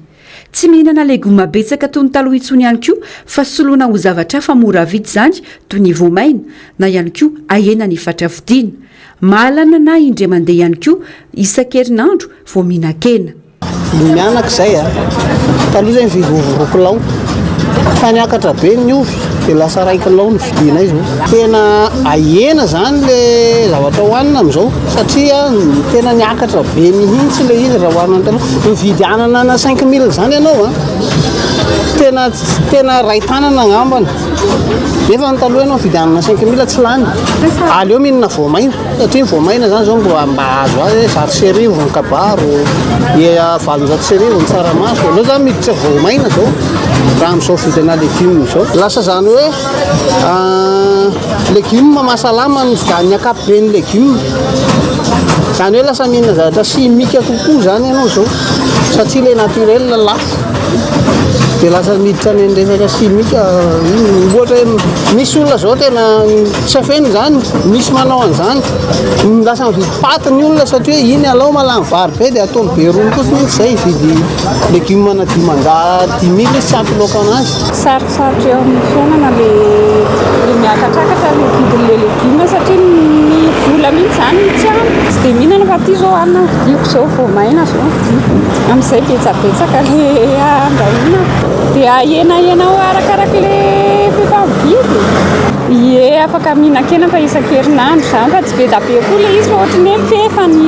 Tsy mihinana legioma betsaka toy ny taloha intsony ihany koa fa soloina ho zavatra hafa mora vidy izany toy ny voamaina na ihany koa ahena ny fatra vidiana. Mahalana na indray mandeha ihany koa isan-kerinandro vao mihinan-kena. Ny mianaka izay a, taloha izay nividy ovy roa kilao, fa niakatra be ny ovy dia lasa iray kilao no vidianay izao. Tena ahena izany le zavatra hohanina amin'izao satria tena niakatra be mihitsy ilay izy raha oharina ny taloha. Mividy anana ana 5000 izany ianao a, tena tena iray tanana angambany. Nefa ny taloha ianao mividy hanina 5000 tsy lany. Aleo mihinana voamaina satria ny voamaina zany zao mba mba azo azy hoe 1100 ny kabaro, 1800 ny tsaramaso. Aleo zany miditra voamaina zao raha amin'izao vidina legioma izao. Lasa zany hoe legioma mahasalama ny vidian'ny ankapoben'ny legioma. Zany hoe lasa mihinana zavatra simika kokoa zany ianao zao satria le naturel lafo. Dia lasa miditra any amin'ny resaka simika ohatra hoe misy olona zao tena tsy afenina izany, misy manao an'izany. Lasa mividy paty ny olona satria hoe iny alao mahalany vary be dia ataony be rony fotsiny iny izay hividy legioma ana dimanjato 5000 izy tsy ampy laoka anazy. Sarotsarotra eo amin'ny fiainana le le miakatrakatra le vidin'le legioma satria ny vola mihitsy izany no tsy ampy. Tsy dia mihinana fa ity izao hanina no vidiako izao, voamaina izao no vidiako. Amin'izay betsabetsaka le andrahoina dia ahenahena ho arakarak'le fifamoivoizana. Ie, afaka mihinan-kena fa isan-kerinandro izany fa tsy be dia be koa ilay izy fa ohatran'ny hoe fefany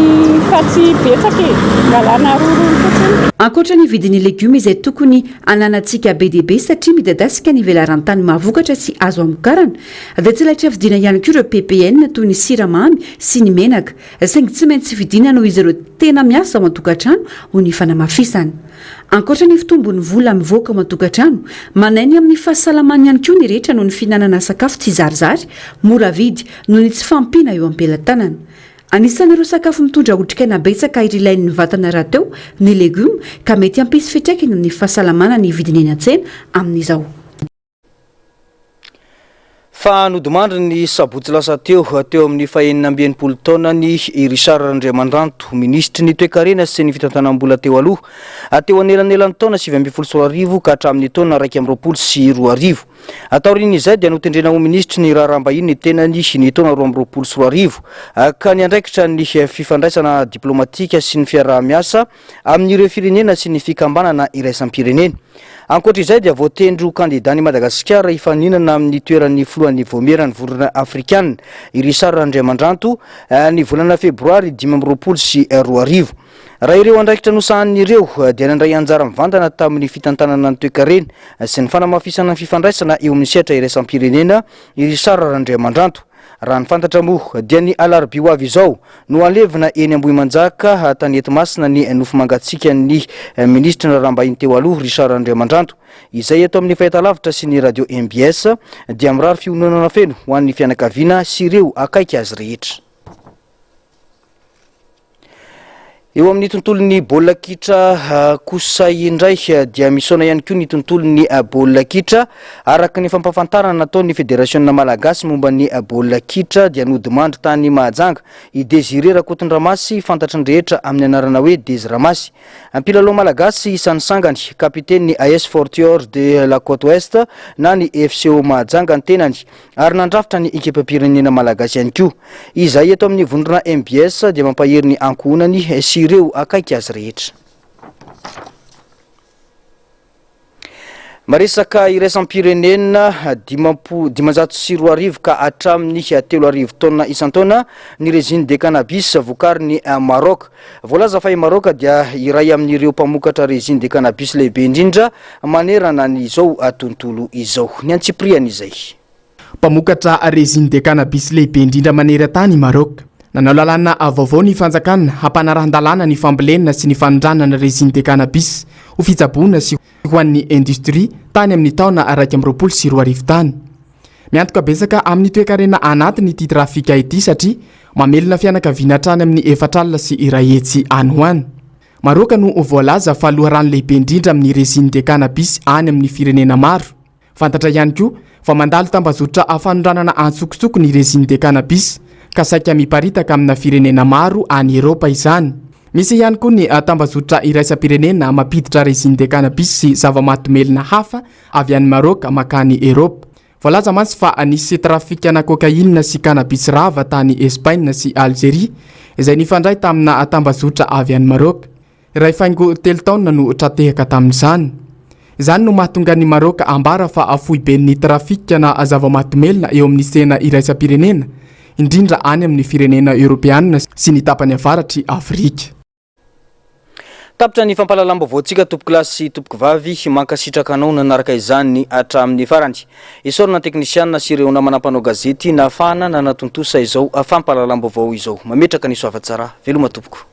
fa tsy betsaka e, angalana rorony fotsiny. Ankoatra ny vidin'ny legioma izay tokony ananantsika be dia be satria midadasika ny velaran-tany mahavokatra sy azo amokarana dia tsy laitra vidiana ihany koa ireo ppn toy ny siramamy sy ny menaka saingy tsy maintsy vidiana noho izy ireo tena miasa ao an-tokantrano hoy ny fanamafisana. Ankoatra ny fitombon'ny vola mivoaka ao an-tokantrano, manahy ny amin'ny fahasalamany ihany koa ny rehetra noho ny fihinanana sakafo tsy zarizary, mora vidy noho ny tsy fahampiana eo am-pelatanana. Anisan'ireo sakafo mitondra otrikaina betsaka ary ilain'ny vatana rahateo ny legioma ka mety hampisy fiantraikany amin'ny fahasalamana ny vidiny eny an-tsena amin'izao. Fa nodimandry ny sabotsy lasa teo, teo amin'ny fahenina amby 60 taonany i Richard Randriamandranto, minisitry ny toekarena sy ny fitantanam-bola teo aloha, teo anelanelan'ny taona 2019 ka hatramin'ny taona 2021. Taorian'izay dia notendrena ho minisitry ny raharaham-bahiny ny tenany ny taona 2022 ka niandraikitra ny fifandraisana diplaomatika sy ny fiaraha-miasa amin'ireo firenena sy ny fikambanana iraisam-pirenena. Ankoatra izay dia voatendry ho kandidan'i Madagasikara hifaninana amin'ny toeran'ny filohan'ny Vaomieran'ny Vondrona Afrikana i Richard Randriamandranto ny volana febroary 2025. Raha ireo andraikitra nosahaniny ireo dia nandray anjara mivantana tamin'ny fitantanana ny toekarena sy ny fanamafisana ny fifandraisana eo amin'ny sehatra iraisam-pirenena i Richard Randriamandranto. Raha ny fantatra moa dia ny alarobia ho avy izao no halevina eny Ambohimanjaka Tanetimasina ny nofo mangatsiakan'ny minisitry ny raharaham-bahiny teo aloha Richard Randriamandranto. Izay eto amin'ny fahitalavitra sy ny radio mbs dia mirary fiononana feno ho an'ny fianakaviana sy ireo akaiky azy rehetra. Eo amin'ny tontolon'ny baolina kitra kosa indray dia misaona ihany koa ny tontolon'ny baolina kitra. Araka ny fampahafantarana nataon'ny federasiona malagasy momba ny baolina kitra dia nodimandry tany Mahajanga i Désiré Rakotondramasy, fantatry ny rehetra amin'ny anarana hoe Dezy Ramasy. Mpilalao malagasy isan'ny sangany, kapitenin'ny AS Fortior de la Côte Ouest na ny FCO Mahajanga ny tenany. ary nandrafitra ny ekipam-pirenena malagasy ihany koa. Izahay eto amin'ny vondrona mbs dia mampahery ny ankohonany sy ireo akaiky azy rehetra. Maresaka iraisam-pirenena, 2050 ka hatramin'ny 3000 taonina isan-taona ny résine de cannabis vokarin'i Maroc. Voalaza fa i Maroc dia iray amin'ireo mpamokatra résine de cannabis lehibe indrindra manerana an'izao tontolo izao. Ny antsipiriany izay. Mpamokatra résine de cannabis lehibe indrindra maneran-tany i Maroc. Nanao lalàna vaovao ny fanjakana hampanarahan-dalàna ny fambolena sy ny fanondranana résine de cannabis ho fitsaboana sy ho an'ny industria tany amin'ny taona 2021 tany. Miantoka betsaka amin'ny toekarena anatiny ity trafika ity satria mamelona fianakaviana hatrany amin'ny 140 any ho any. Maroka no voalaza fa loharano lehibe indrindra amin'ny résine de cannabis any amin'ny firenena maro. Fantatra ihany koa fa mandalo tambazotra fanondranana antsokosoko ny résine de cannabis ka saika miparitaka amina firenena maro any Eropa izany. Misy ihany koa ny tambazotra iraisam-pirenena mampiditra résine de cannabis sy zava-mahadomelina hafa avy any Maroc mankany Eropa. Voalaza mantsy fa nisy trafikana cocaïne sy cannabis rava tany Espaina sy Alzeria, izay nifandray tamina tambazotra avy any Maroc. Iray faingo telo taonina no tra-tehaka tamin'izany. Izany no mahatonga an'i Maroc ambara fa foiben'ny trafikana zava-mahadomelina eo amin'ny tsena iraisam-pirenena, indrindra any amin'ny firenena eoropeanina sy ny tapany avaratr'i Afrika. Tapitra ny fampahalalam-baovaontsika tompokolahy sy tompokovavy, mankasitraka anao nanaraka izany hatramin'ny farany. Isaorana ny teknisianina sy ireo namana mpanao gazety nahafahana nanatontosa izao fampahalalam-baovao izao. Mametraka ny soavatsara. Veloma tompoko.